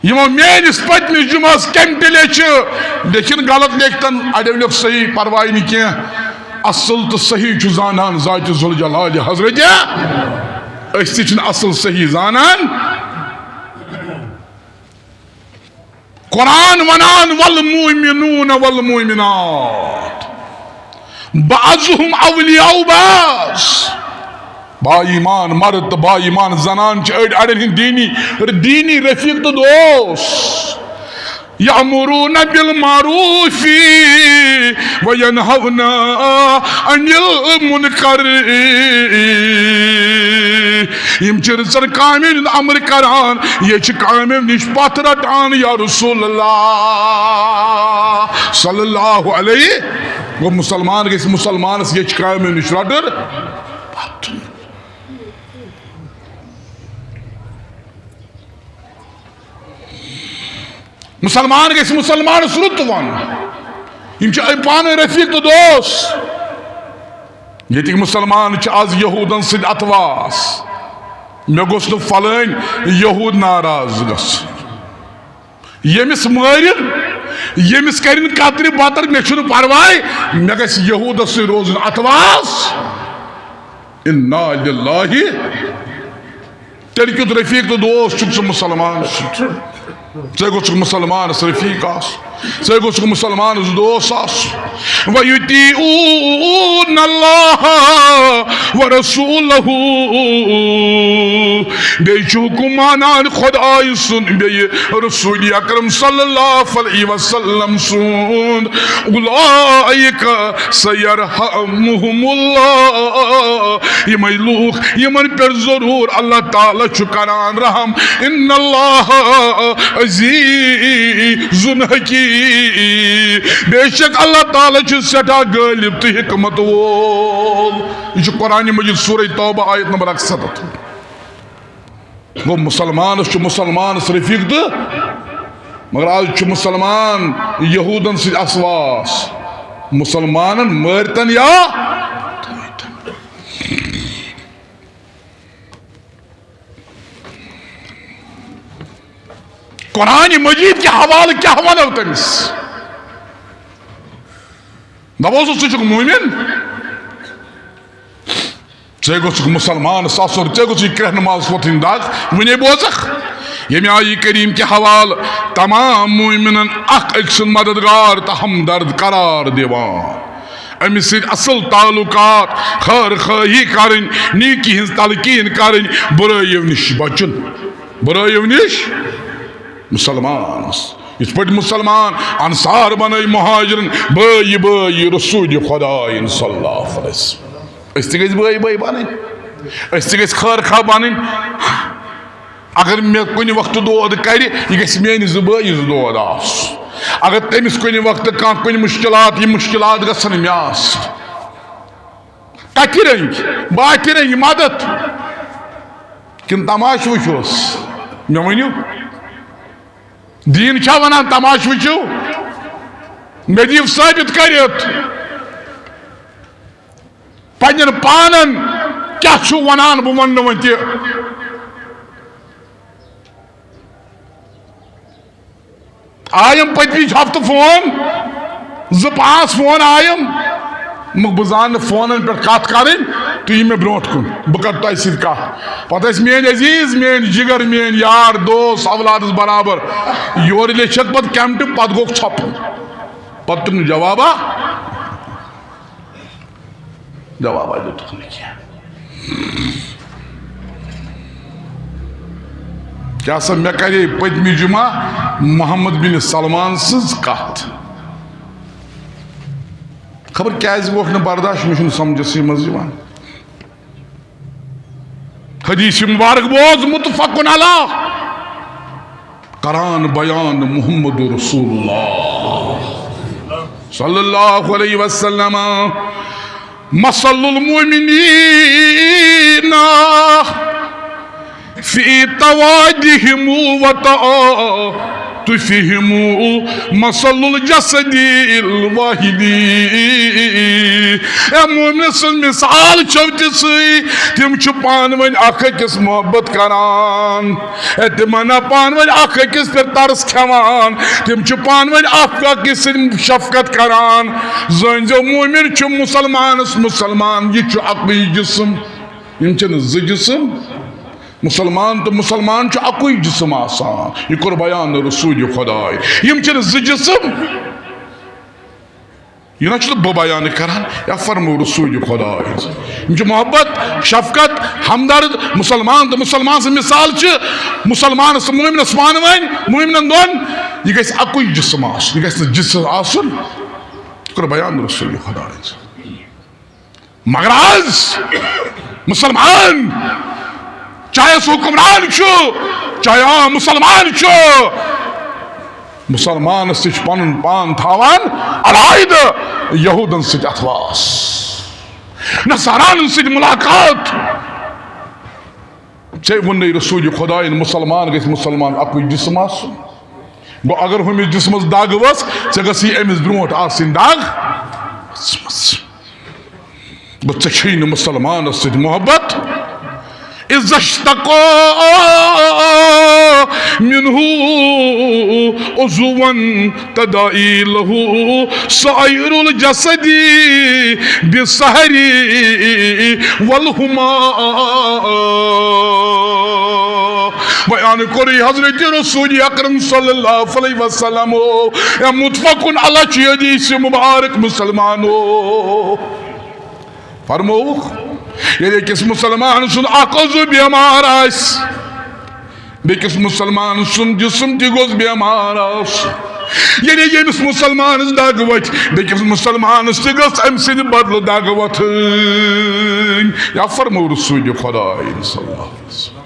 یِمو میٲنِس پٔتمِس جمعس کمہِ تہِ لیٚچھِ، لیکن غلط لیکھتن، اڑیو لیوٚکھ صحیح، پرواے نہٕ کینٛہہ۔ اصل تہٕ صحیح چھُ زانان ذاتِ ذوالجلال حضرت۔ أسۍ تہِ چھِنہٕ اصل صحیح زانان۔ قرآن ونان، والمؤمنون والمؤمنات بعضهم اولیاء بعض۔ با ایمان مرد تہٕ با ایمان زنان چھِ أڑۍ اڑٮ۪ن ہٕنٛدۍ دیٖنی، دیٖنی رفیق تہٕ دوست۔ یأمرون بالمعروف وینہون عن المنکر۔ یِم چھِ رٕژن کامٮ۪ن ہُنٛد امر کران، یہِ چھِ کامٮ۪ن نِش پتھ رٹان۔ یا رسول اللہ صلی اللہ علیہ، گوٚو مُسلمان گژھِ مُسلمانس یہِ چھِ کامٮ۪ن نِش رٹُن پتھ۔ مُسلمان گژھِ مُسلمانس رُت وَنُن۔ یِم چھِ پانہٕ رفیق تہٕ دوست۔ ییٚتِکۍ مُسلمان چھِ آز یہوٗدن سۭتۍ اتھواس۔ مےٚ گوٚژھ نہٕ فلٲنۍ یہوٗد ناراض گژھُن۔ ییٚمِس مٲرِن، ییٚمِس کرن قطرِ بطر، مےٚ چھُنہٕ پرواے، مےٚ گژھِ یہوٗدس سۭتۍ روزُن اتھواس۔ انا للہ۔ تیٚلہِ کیُتھ رفیق تہٕ دوست چھُکھ ژٕ مُسلمان سُنٛد؟ ژٕ گوٚژھُکھ مُسلمانس رفیق آسُن، ژٕ گوٚژھُکھ مُسلمانس دوست آسُن۔ وَيُطِيعُونَ اللَّهَ وَرَسُولَهُ۔ بیٚیہِ چھُ حُکُم مانان خۄداے سُنٛد، بیٚیہِ رسول اکرم صلی اللہ علیہ وسلم سُنٛد۔ اولئک سیرحمہم اللہ، یِمے لوٗکھ یِمن پٮ۪ٹھ ضروٗر اللہ تعالیٰ چھُ کران رحم۔ ان اللہ عزیز حکیم، بے شک اللہ تعالیٰ چھُ سٮ۪ٹھاہ غٲلب تہٕ حکمت وول۔ یہِ چھُ قرآن مجید سورہ توبہ آیت نمبر اکستتھ۔ گوٚو مُسلمانس چھُ مُسلمانس رفیق تہٕ، مگر آز چھُ مُسلمان یہوٗدن سۭتۍ اسواس۔ مُسلمانن مٲرتن یا قرآن مجید کہِ حوالہٕ کیٛاہ ونو تٔمِس؟ دپو سُہ، ژٕ چھُکھ مومن؟ ژے گوٚژھُکھ مُسلمانس آسُن، ژے گوٚژھُے کرٛہنہٕ ماز وۄتھٕنۍ دگ۔ وُنے بوزکھ، ییٚمہِ آیہِ کریم کہِ حوالہٕ تمام مومنن اکھ أکۍ سُنٛد مددگار تہٕ ہمدرد قرار دِوان، أمِس سۭتۍ اصل تعلقات، خٲر خٲہی کرٕنۍ، نیکی ہٕنٛز تلقین کرٕنۍ، بُرٲیِو نِش بچُن، بُرٲیِو نِش۔ مُسلمانس یِتھ پٲٹھۍ مُسلمان انصار بنٲے مہاجرن، بٲے بٲے رسول خدایَن صلی اللہ علیہ وسلم۔ أسۍ تہِ گٔژھۍ بٲے بٲے بنٕنۍ، أسۍ تہِ گٔژھۍ خٲر خواہ بنٕنۍ۔ اگر مےٚ کُنہِ وقتہٕ دود کرِ، یہِ گژھِ میٲنِس بٲیِس دود آسُن۔ اگر تٔمِس کُنہِ وقتہٕ کانٛہہ کُنہِ مُشکِلات، یہِ مُشکِلات گژھن مےٚ آسٕنۍ۔ کتھِ رنگۍ، باتھِ رنگۍ مدد کِنہٕ تماشہٕ وٕچھوس؟ مےٚ ؤنِو۔ دیٖن چھا ونان تماشہٕ وٕچھِو؟ مےٚ دِیِو ثٲبت کٔرِتھ۔ پننٮ۪ن پانن کیٛاہ چھُو ونان؟ بہٕ ونہٕ نہٕ وۄنۍ تہِ۔ آیم پٔتمہِ ہفتہٕ فون، زٕ پانٛژھ فون آیم۔ مگر بہٕ زانہٕ نہٕ فونن پٮ۪ٹھ کتھ کرٕنۍ، تُہۍ یِیِو مےٚ برونٛٹھ کُن، بہٕ کرٕ تۄہہِ سۭتۍ کتھ۔ پتہٕ ٲسۍ میٲنۍ عزیز، میٲنۍ جگر، میٲنۍ یار دوس، اولادس برابر، یورٕ لیچھکھ پتہٕ کیمٹہٕ، پتہٕ گوٚو ژھۄپہٕ۔ پتہٕ دیُت نہٕ جوابا۔ جوابا دیُتُکھ نہٕ کینٛہہ۔ کیٛاہ سا، مےٚ کرے پٔتمہِ جمعہ محمد بن سلمان سٕنٛز کتھ۔ خبر کیٛازِ گوٚکھ نہٕ برداشت، مےٚ چھُنہٕ سمجھسٕے منٛز یِوان۔ حدیث مبارک بوز، متفق علیہ۔ قرآن بیان محمد رسول اللہ صلی اللہ علیہ وسلم۔ مثل المؤمنین فی توادہم و تعاطفہم مثل الجسد الواحد۔ اے مومن سٕنٛز مثال چھو تِژھٕے، تِم چھِ پانہٕ ؤنۍ اکھ أکِس محبت کران۔ اے تِمن ہا پانہٕ ؤنۍ اکھ أکِس پٮ۪ٹھ ترس کھٮ۪وان، تِم چھِ پانہٕ ؤنۍ اکھ أکِس سۭتۍ شفقت کران۔ زٲنۍ زیو، مومن چھُ مسلمانس مسلمان، یہِ چھُ اکُے جسم۔ یِم چھِنہٕ زٕ جسم۔ مسلمان تہٕ مسلمان چھُ اکُے جسم آسان۔ یہِ کوٚر بیان رسول خداے۔ یِم چھِنہٕ زٕ جسم۔ یہِ نہ چھُس نہٕ بہٕ بیان کران، یا فرمو رسول خداے۔ یِم چھِ محبت، شفقت، ہمدرد۔ مسلمان تہٕ مسلمان سٕنٛز مثال چھِ مسلمانس تہٕ مومنس پانہٕ ؤنۍ، مومنن دۄن۔ یہِ گژھِ اکُے جسم آسُن، یہِ گژھِ نہٕ جسم آسُن۔ یہِ کوٚر بیان رسول خداے۔ مگر آز مسلمان، چاہے سُہ حکمران چھُ، چاہے عام مسلمان چھُ، مسلمانس تہِ چھُ پنُن پان تھاوان علاحدٕ یہودن سۭتۍ اتھواس، نصارانن سۭتۍ ملاقات۔ ژےٚ ووٚنُے رسول خدایَن، مسلمان گژھِ مسلمان اکُے جسم آسُن۔ گوٚو اگر ہُمِس جسمس دگ ؤژھ، ژےٚ گژھی أمِس برونٛٹھ آسٕنۍ دگ ؤژھمٕژ۔ گوٚو ژےٚ چھُے نہٕ مسلمانس سۭتۍ محبت۔ اذا اشتکا منہ عضوا تداعی لہ سائر الجسد بالسہر والحمى۔ بیان کوٚرُے حضرت رسول اکرم صلی اللہ علیہ وسلم۔ یا متفق علیہ چھُ حدیث مبارک مسلمانو۔ فرمووُکھ، ییٚلہِ أکِس مسلمان سُنٛد اکھ عضو بیمار آسہِ، بیٚکِس مسلمان سُنٛد جسم تہِ گوٚژھ بیمار آسُن۔ ییٚلہِ ییٚمِس مسلمانس دگ وتھِ، بیٚکِس مسلمانس تہِ گٔژھ امہِ سٕنٛدِ بدلہٕ دگ وتھٕنۍ۔ یا فرمو رسول خداے صلی اللہ علیہ وسلم۔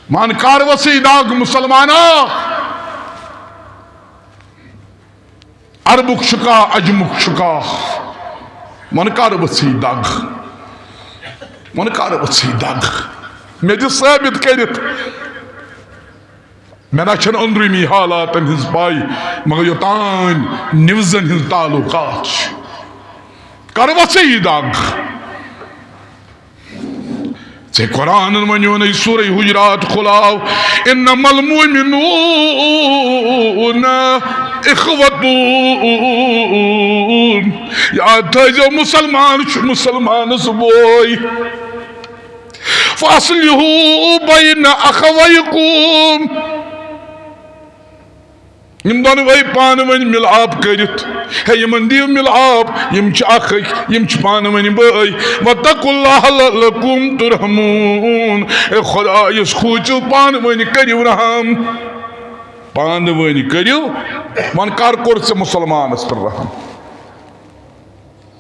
من کر ؤژھٕے دگ مسلمانا؟ عربُک چھُکھا، عجمُک چھُکھا؟ وۄنۍ کر ؤژھٕے دگ؟ وۄنۍ کر ؤژھٕے دگ؟ مےٚ دِ ثٲبت کٔرِتھ۔ مےٚ نہ چھَنہٕ أنٛدروٗنی حالاتن ہٕنٛز پَے، مگر یوٚتام نِوزن ہٕنٛز تعلقات چھِ، کر ؤژھٕے دگ؟ ژےٚ قرآنن ونیو نے سورہ حجرات کھُلاو، انما المؤمنون اخوۃ۔ یاد تھٲیزیو، مسلمان چھُ مسلمانس بوے۔ فاصلحوا بین اخویکم۔ یِم دۄنوَے پانہٕ ؤنۍ مِلاپ کٔرِتھ، ہے، یِمن دِیِو مِلاپ، یِم چھِ اکھ أکۍ، یِم چھِ پانہٕ ؤنۍ بٲے۔ واتقوا اللہ لعلکم ترحمون۔ اے خدایس کھوٗژِو، پانہٕ ؤنۍ کٔرِو رحم۔ پانہٕ ؤنۍ کٔرِو۔ وۄنۍ کر کوٚر ژےٚ مُسلمانس پٮ۪ٹھ رحم؟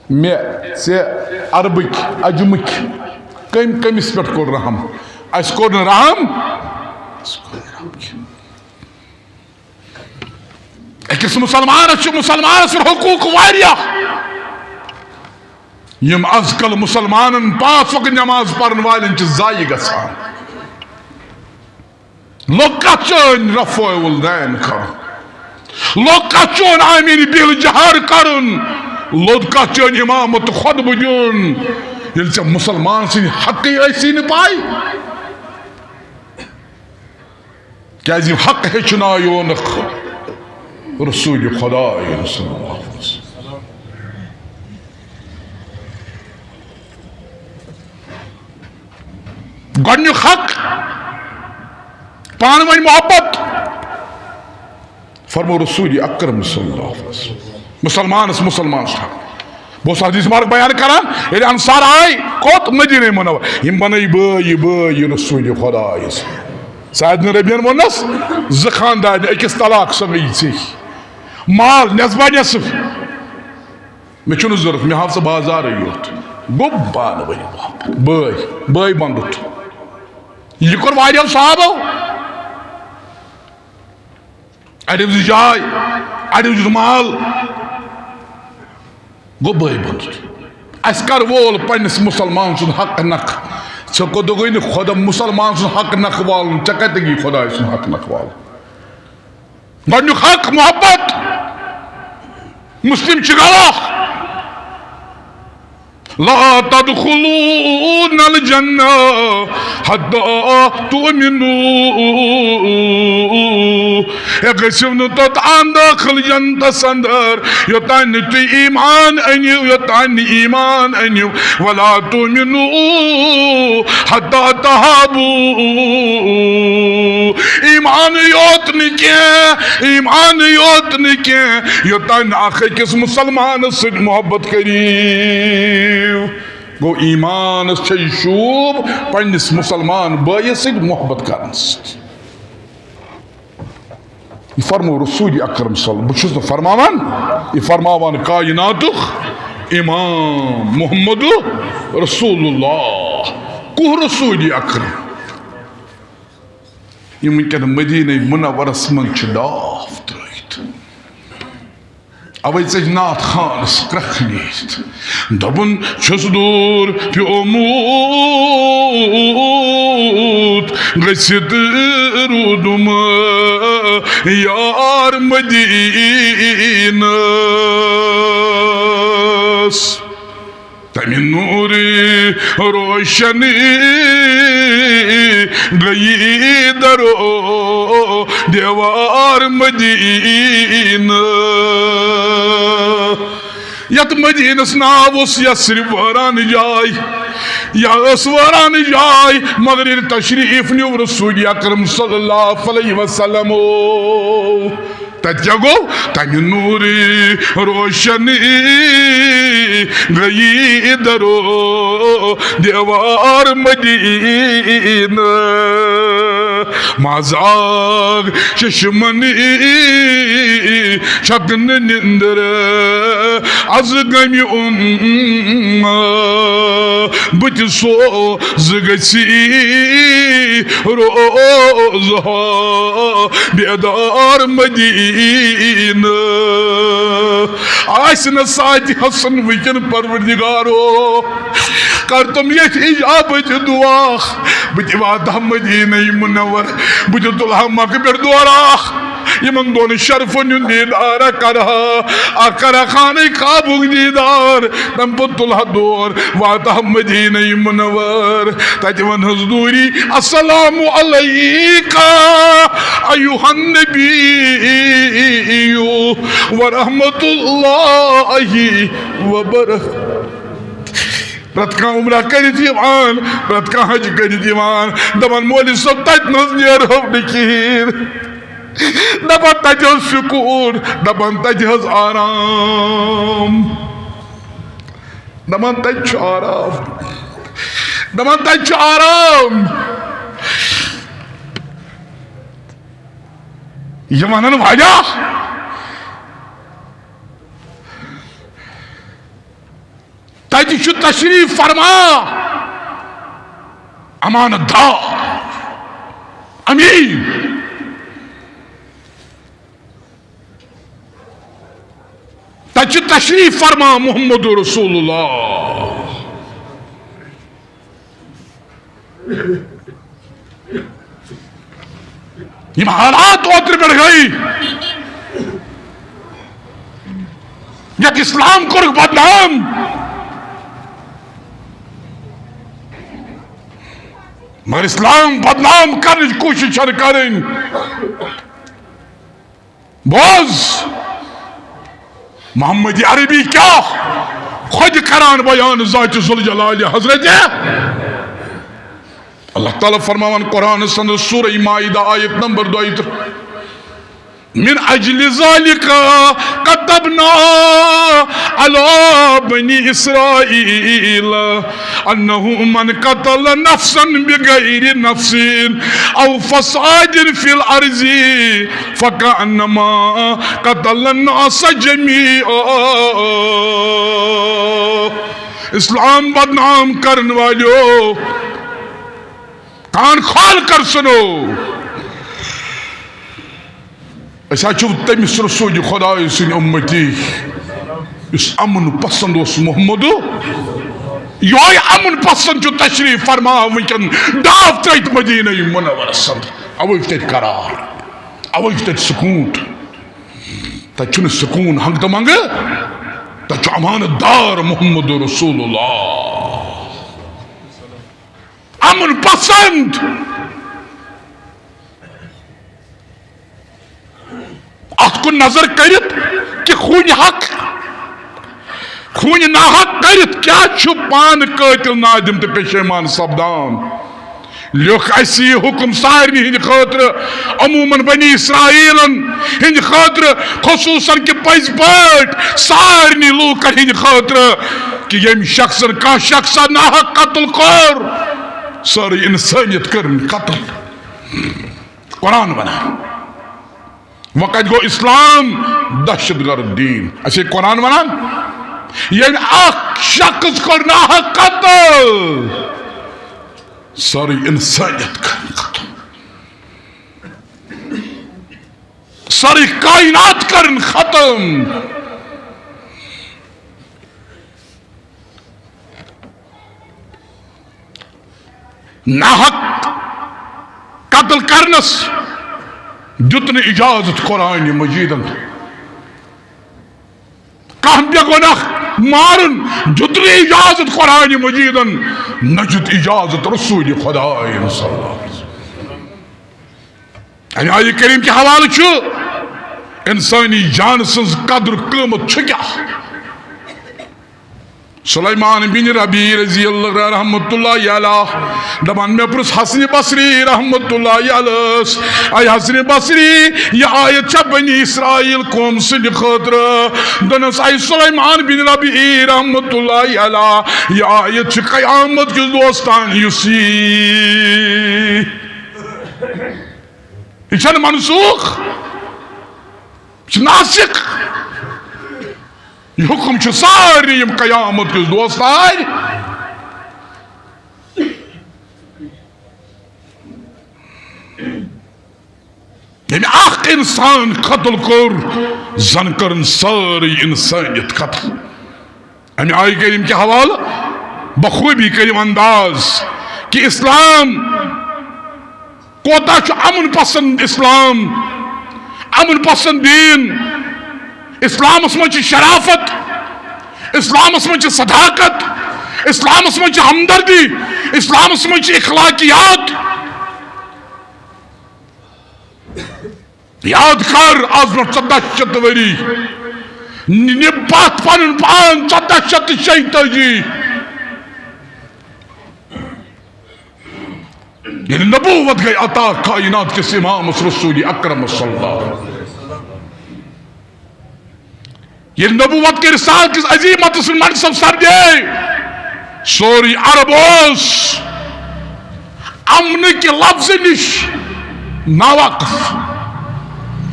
مےٚ، ژےٚ، عربٕکۍ، عجمٕکۍ، کٔمۍ کٔمِس پٮ۪ٹھ کوٚر رحم؟ اَسہِ کوٚر نہٕ رحم۔ اَسہِ کوٚر نہٕ رحم کینٛہہ۔ أکِس مُسلمانس چھُ مُسلمانس پٮ۪ٹھ حقوٗق واریاہ، یِم از کل مُسلمانن پانٛژھ وقت نماز پرن والٮ۪ن چھِ ضایع گژھان۔ لوٚگ کتھ چٲنۍ رفع الدین کرُن؟ لوٚگ کتھ چون آمین بالجہر کرُن؟ لوٚگ کتھ چٲنۍ امامت خطبہٕ دیُن؟ ییٚلہِ ژےٚ مُسلمان سٕنٛدِ حقٕے ٲسی نہٕ پَے، کیٛازِ یہِ حق ہیٚچھنایونکھ رسول خدایَن صلی اللہ علیہ وسلم؟ گۄڈٕنیُک حق، پانہٕ ؤنۍ محبت۔ فرمو رسول اکرم صلی اللہ علیہ وسلم، مسلمانس مسلمان چھُ حق۔ بہٕ اوسُس حدیث مبارک بیان کران، ییٚلہِ انصار آے کوٚت؟ مدینہ منور۔ یِم بنٲے بٲے، یہِ بٲے، یہِ رسول خدایس۔ سعد بن ربیعن ووٚننس، زٕ خاندارنہِ، أکِس طلاق، سۄ گٔیی ژےٚ۔ مال نٮ۪صبا نٮ۪صٕف، مےٚ چھُنہٕ ضوٚرتھ، مےٚ ہاو ژٕ بازارٕے یوت۔ گوٚو پانہٕ ؤنۍ محبت، بٲے، بٲے بنٛدُت۔ یہِ کوٚر واریاہو صحابو۔ اَڑیو دِژ جاے، اَڑیو دیُت مال، گوٚو بٲے بنٛد۔ اَسہِ کر وول پنٛنِس مُسلمان سُنٛد حق نکھٕ؟ ژےٚ کوٚت گوٚوُے نہٕ خۄدا مُسلمان سُنٛد حق نکھٕ والُن، ژےٚ کَتہِ گٔیی خۄداے سُنٛد حق نکھٕ والُن؟ گۄڈٕنیُک حق محبت، مُسلِم چھِ گواہ۔ لا تدخلون الجنة حتى تؤمنوا۔ ہے، گٔژھِو نہٕ توٚتام دٲخل جنتس اندر، یوٚتام نہٕ تُہۍ ایمان أنِو، یوٚتام نہٕ ایمان أنِو۔ ولا تؤمنوا حتى تحابوا۔ ایمان یوت نہٕ کینٛہہ، ایمان یوت نہٕ کینٛہہ، یوٚتام نہٕ اکھ أکِس مُسلمانس سۭتۍ محبت کٔرِو۔ گوٚو، ایمانس چھے شوٗب پننِس مُسلمان بٲیِس سۭتۍ محبت کرنس سۭتۍ۔ یہِ فرموو رسول اکرم صلی اللہ علیہ وسلم، بہٕ چھُس نہٕ فرماوان، یہِ فرماوان کائناتُک امام محمد رسول اللہ۔ کُس رسول اکرم؟ یِم وٕنکیٚن مدینہ منورس منٛز چھِ ڈاپھ ترٲوِتھ۔ اوے ژٔج نعت خانس کرٛکھ نیٖرِتھ۔ دوٚپُن چھُس دوٗر پیومُت گٔژھِتھ روٗدُم یار مدینس۔ تمہِ نوٗرِ روشن گٔیی درو دیوار مدینہ۔ یتھ مدینس ناو اوس یثرب، وٲران جاے، یا ٲس وٲران جاے، مگر ییٚلہِ تشریف نیوٗ رسول اکرم صلی اللہ علیہ وسلم، تتہِ کیٛاہ گوٚو؟ تمہِ نوٗرِ روشن گٔیی درو دیوار مدینہ۔ مازاگ چشمن چھکنہٕ نِندر از غمہِ اُم، بہٕ تہِ سوزٕ گژھی روزٕ ہا بیدار مدینہ۔ آسہِ نہٕ ساتہِ حسن وٕنکیٚن پروردگارو، کر تم یتھ اجابت دعا، بہٕ تہِ واتہٕ ہا مدینہ منور، بہٕ تہِ تُلہٕ ہا مکہ پٮ۪ٹھ دورہ۔ یِمن دۄن شرفن ہُنٛد دیٖدار کرہا، اکھ کرہا خانہ کعبُک دیٖدار، تَمہِ پتہٕ تُلہٕ ہا دور، واتہٕ ہا مدینہ منور، تتہِ ونہس دوٗری، السلام علیک ایھا النبی ورحمۃ اللہ وبرکاتہ۔ پرٛٮ۪تھ کانٛہہ عمرہ کٔرِتھ یِوان، پرٛٮ۪تھ کانٛہہ حج کٔرِتھ یِوان، دَپان، "مولوی صٲب، تَتہِ نہٕ حظ نیرہو نہٕ کِہیٖنۍ۔" دَپان، "تَتہِ حظ سکوٗن، دَپان، تَتہِ حظ آرام، دَپان، تَتہِ چھُ آرام، دَپان، تَتہِ چھُ آرام۔" یہِ وَنان واریاہ۔ تَتہِ چھُ تشریف فرما امانت دار، امین۔ تَتہِ چھُ تشریف فرما محمد رسول اللہ۔ یِم حالات اوترٕ پٮ۪ٹھ گٔے، یتھ اسلام کوٚرُکھ بدنام، مگر اسلام بدنام کرنٕچ کوٗشِش چھنہٕ کرٕنۍ۔ بوز، محمد عربی کیا خود کران بیان ذات ذوالجلال حضرت۔ اللہ تعالیٰ فرماوان قرآنس اندر سورہ مائدہ آیت نمبر دۄیہِ ترٕٛہ، من اجل ذلك كتبنا على بني اسرائيل انه من قتل نفسا بغير نفس او فساد في الارض فكأنما قتل الناس جميعا۔ اسلام بدنام کرن والیو، کان کھول کر سنو۔ أسۍ حظ چھِ تٔمِس رسول خدایہِ سٕنٛدۍ اُمتی، یُس امن پسند اوس محمد۔ یہوے امن پسند چھُ تشریف فرما وٕنکیٚن ڈاو ترٲوِتھ مدینہ منورس اندر۔ اوے چھُ تتہِ قرار، اوے چھُ تتہِ سکوٗن۔ تتہِ چھُنہٕ سکوٗن ہنگ تہٕ منگہٕ، تتہِ چھُ امانت دار محمد رسول اللہ۔ امن پسند۔ اتھ کُن نظر کٔرِتھ کہِ خوٗنہِ حق، خوٗنہِ ناحق کٔرِتھ کیٛاہ چھُ پانہٕ قٲتِل نادم تہٕ پشیمان سپدان؟ لیوٚکھ اسہِ یہِ حُکم سارنٕے ہٕنٛدِ خٲطرٕ، عموماً بنی اسرائیلن ہٕنٛدِ خٲطرٕ، خصوٗصاً کہِ پٔزۍ پٲٹھۍ سارنٕے لوٗکن ہٕنٛدِ خٲطرٕ، کہِ ییٚمہِ شخصن کانٛہہ شخصا ناحق قتل کوٚر، سٲرٕے انسٲنیت کٔرٕن قتل۔ قرآن ونان۔ وۄنۍ کتہِ گوٚو اسلام؟ دہشت گرد دین۔ اسے قرآن ونان، ییٚلہِ اکھ شخص کوٚر ناحق قتل، سٲرٕے انسانیت کرن ختم، سٲرٕے کائنات کرن ختم۔ ناحق قتل کرنس دیُت نہٕ اجازت قرآن مجیدن۔ کانٛہہ بے گۄناہ مارُن دیُت نہٕ اجازت قرآن مجیدن، نہ دیُت اجازت رسول خدایَن صلی اللہ علیہ وسلم۔ امہِ آیہِ کریم کہِ حوالہٕ چھُ انسٲنی جان سٕنٛز قدر قۭمت چھُ کیٛاہ۔ سلیمان بن ربیع رضی اللہ رحمۃ اللہ علیہ دپان، مےٚ پرُژھ حسن بصری رحمۃ اللہ علیہ، اے حسن بصری، یہِ آیت چھا بنی اسرائیل قوم سٕنٛدِ خٲطرٕ؟ دوٚپنس، اے سلیمان بن ربیع رحمۃ اللہ علیہ، یہِ آیت چھِ قیامت کِس دۄہس تام، یُس یی۔ یہِ چھنہٕ منسوخ، یہِ چھُ ناسخ۔ یہِ حُکم چھُ سارنٕے یِم قیامت کِس دۄہس تام۔ ییٚمہِ اکھ انسان قتل کوٚر، زن کٔرٕن سٲرٕے انسٲنیت قتل۔ امہِ آیہِ کریم کہِ حوالہٕ بخوبی کریم انداز کہِ اسلام کوتاہ چھُ امن پسند اسلام، امن پسند دین۔ اسلامس منٛز چھِ شرافت، اسلامس منٛز چھِ صداقت، اسلامس منٛز چھِ ہمدردی، اسلامس منٛز چھِ اخلاقیات۔ یاد کر، از برونٛہہ ژۄداہ شیٚتھ ؤری، نہِ پتھ پنُن پان، ژۄداہ شیٚتھ تہٕ شیٚیہِ تٲجی، ییٚلہِ نبوت گٔے عطا کائنات کِس امامس رسول اکرم صلی اللہ علیہ وسلم۔ ییٚلہِ نبوت کہِ رسالت کِس عظیمتس منٛز منصب سپدے، سورُے عرب اوس امنہٕ کہِ لفظہٕ نِش ناواقف۔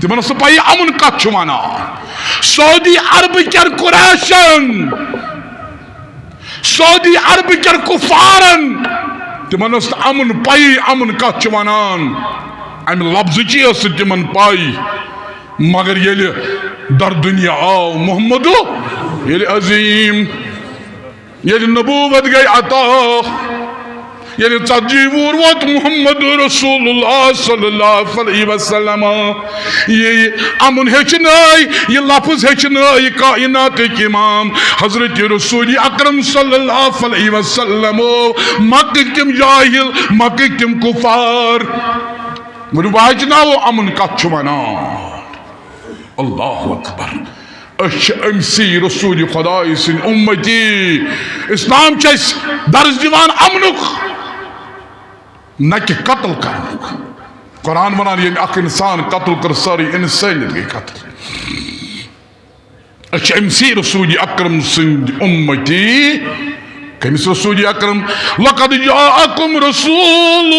تِمن ٲس نہٕ پَیی امُن کتھ چھُ ونان۔ سعودی عربہٕ کٮ۪ن قریشن، سعودی عربہٕ کٮ۪ن کفارن، تِمن ٲس نہٕ امُن پَیی امُن کتھ چھُ ونان۔ امہِ لفظٕچی ٲس نہٕ تِمن پَے۔ مگر ییٚلہِ در دنیا آو محمد، ییٚلہِ عظیم، ییٚلہِ نبوت گٔے عطا، ییٚلہِ ژتجی وُہُر ووت محمد رسول اللہ صلی اللہ علیہ وسلم، یہِ امُن ہیٚچھنٲے، یہِ لفظ ہیٚچھنٲے کائناتٕکۍ امام حضرت رسول اکرم صلی اللہ علیہ وسلم، مکٕکۍ تِم جاہل، مکٕکۍ تِم کفار۔ ؤنِو، بہٕ ہیٚچھناوو امُن کتھ چھُ ونان۔ اللہ اکبر۔ أسۍ چھِ أمۍ سی رسول خداے سٕنٛدۍ اُمتی۔ اسلام چھِ اَسہِ درس دِوان امنُک، نہ کہِ قتل کرنُک۔ قرآن ونان، ییٚمۍ اکھ انسان قتل کٔر، سٲرٕے انسٲنیت گٔے قتل۔ أسۍ چھِ أمۍ سی رسول اکرم سٕنٛدۍ اُمتی۔ کٔمِس رسول اکرم؟ لقد جاءکم رسول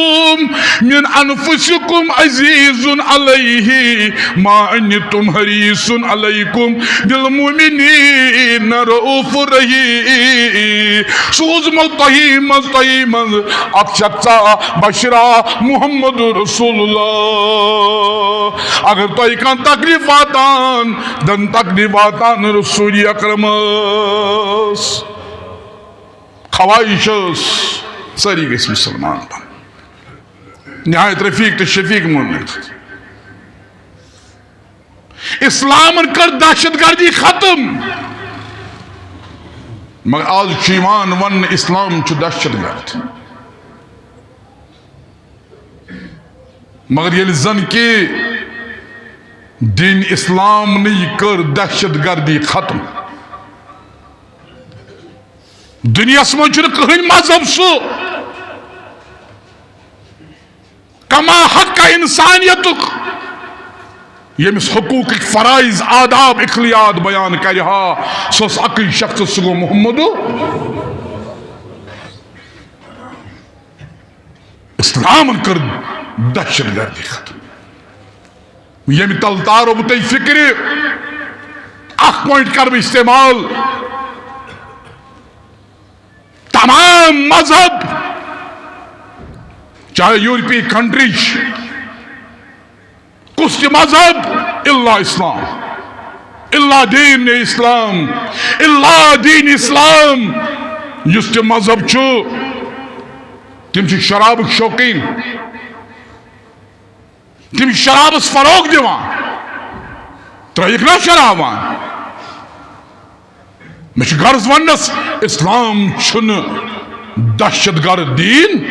من انفسکم عزیز علیہ ما عنتم حریص علیکم بالمؤمنین رؤوف رحیم۔ سوٗزمو تۄہہِ منٛز، تۄہہِ منٛز اکھ شخصا بشرا محمد رسول اللہ۔ اگر تۄہہِ کانٛہہ تکلیف واتان، دن تکلیف واتان رسول اکرمس۔ خواہش ٲس سٲری گٔژھۍ مُسلمان بنٕنۍ۔ نہایت رفیق تہٕ شفیق مٲنِتھ۔ اسلامن کٔر دہشت گردی ختم۔ مگر آز چھُ یِوان وننہٕ، اسلام چھُ دہشت گرد۔ مگر ییٚلہِ زن کہِ دین اسلامنٕے کٔر دہشت گردی ختم۔ دُنیاہس منٛز چھُنہٕ کٕہٕنۍ مذہب سُہ کما حق انسانیتُک، ییٚمِس حقوقٕکۍ فرائض، آداب، اخلاقیات بیان کرِ ہا، سُہ اوس اکُے شخص، سُہ گوٚو محمد۔ اسلامن کٔر دہشت گردی ختم۔ ییٚمہِ تل تارو بہٕ تۄہہِ فکرِ، اکھ پوائنٹ کرٕ بہٕ استعمال۔ تمام مذہب، چاہے یورپی کنٹری چھِ، کُس تہِ مذہب، الا اسلام، الا دین اسلام، الا دین اسلام۔ یُس تہِ مذہب چھُ، تِم چھِ شرابٕکۍ شوقیٖن۔ تِم چھِ شرابس فروغ دِوان۔ ترٲیِکھ نا شراب وان۔ مےٚ چھُ غرض وننس، اسلام چھُنہٕ دہشت گرد دین،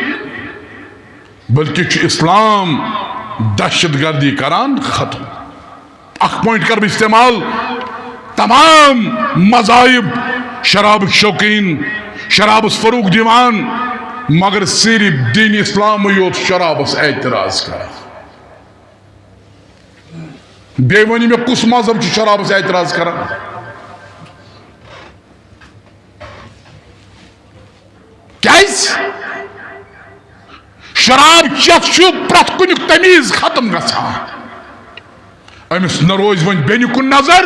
بلکہ چھُ اسلام دہشت گردی کران ختم۔ اکھ پوائنٹ کرٕ بہٕ استعمال، تمام مذاہب شرابٕکۍ شوقیٖن، شرابس فروغ دِوان، مگر صرف دین اسلامٕے یوت شرابس اعتراض کران۔ بیٚیہِ ؤنِو مےٚ، کُس مذہب چھُ شرابس اعتراض کران؟ کیازِ؟ شراب چٮ۪تھ چھُ پرٛٮ۪تھ کُنیُک تمیٖز ختم گژھان۔ أمِس نہ روزِ وۄنۍ بیٚنہِ کُن نظر،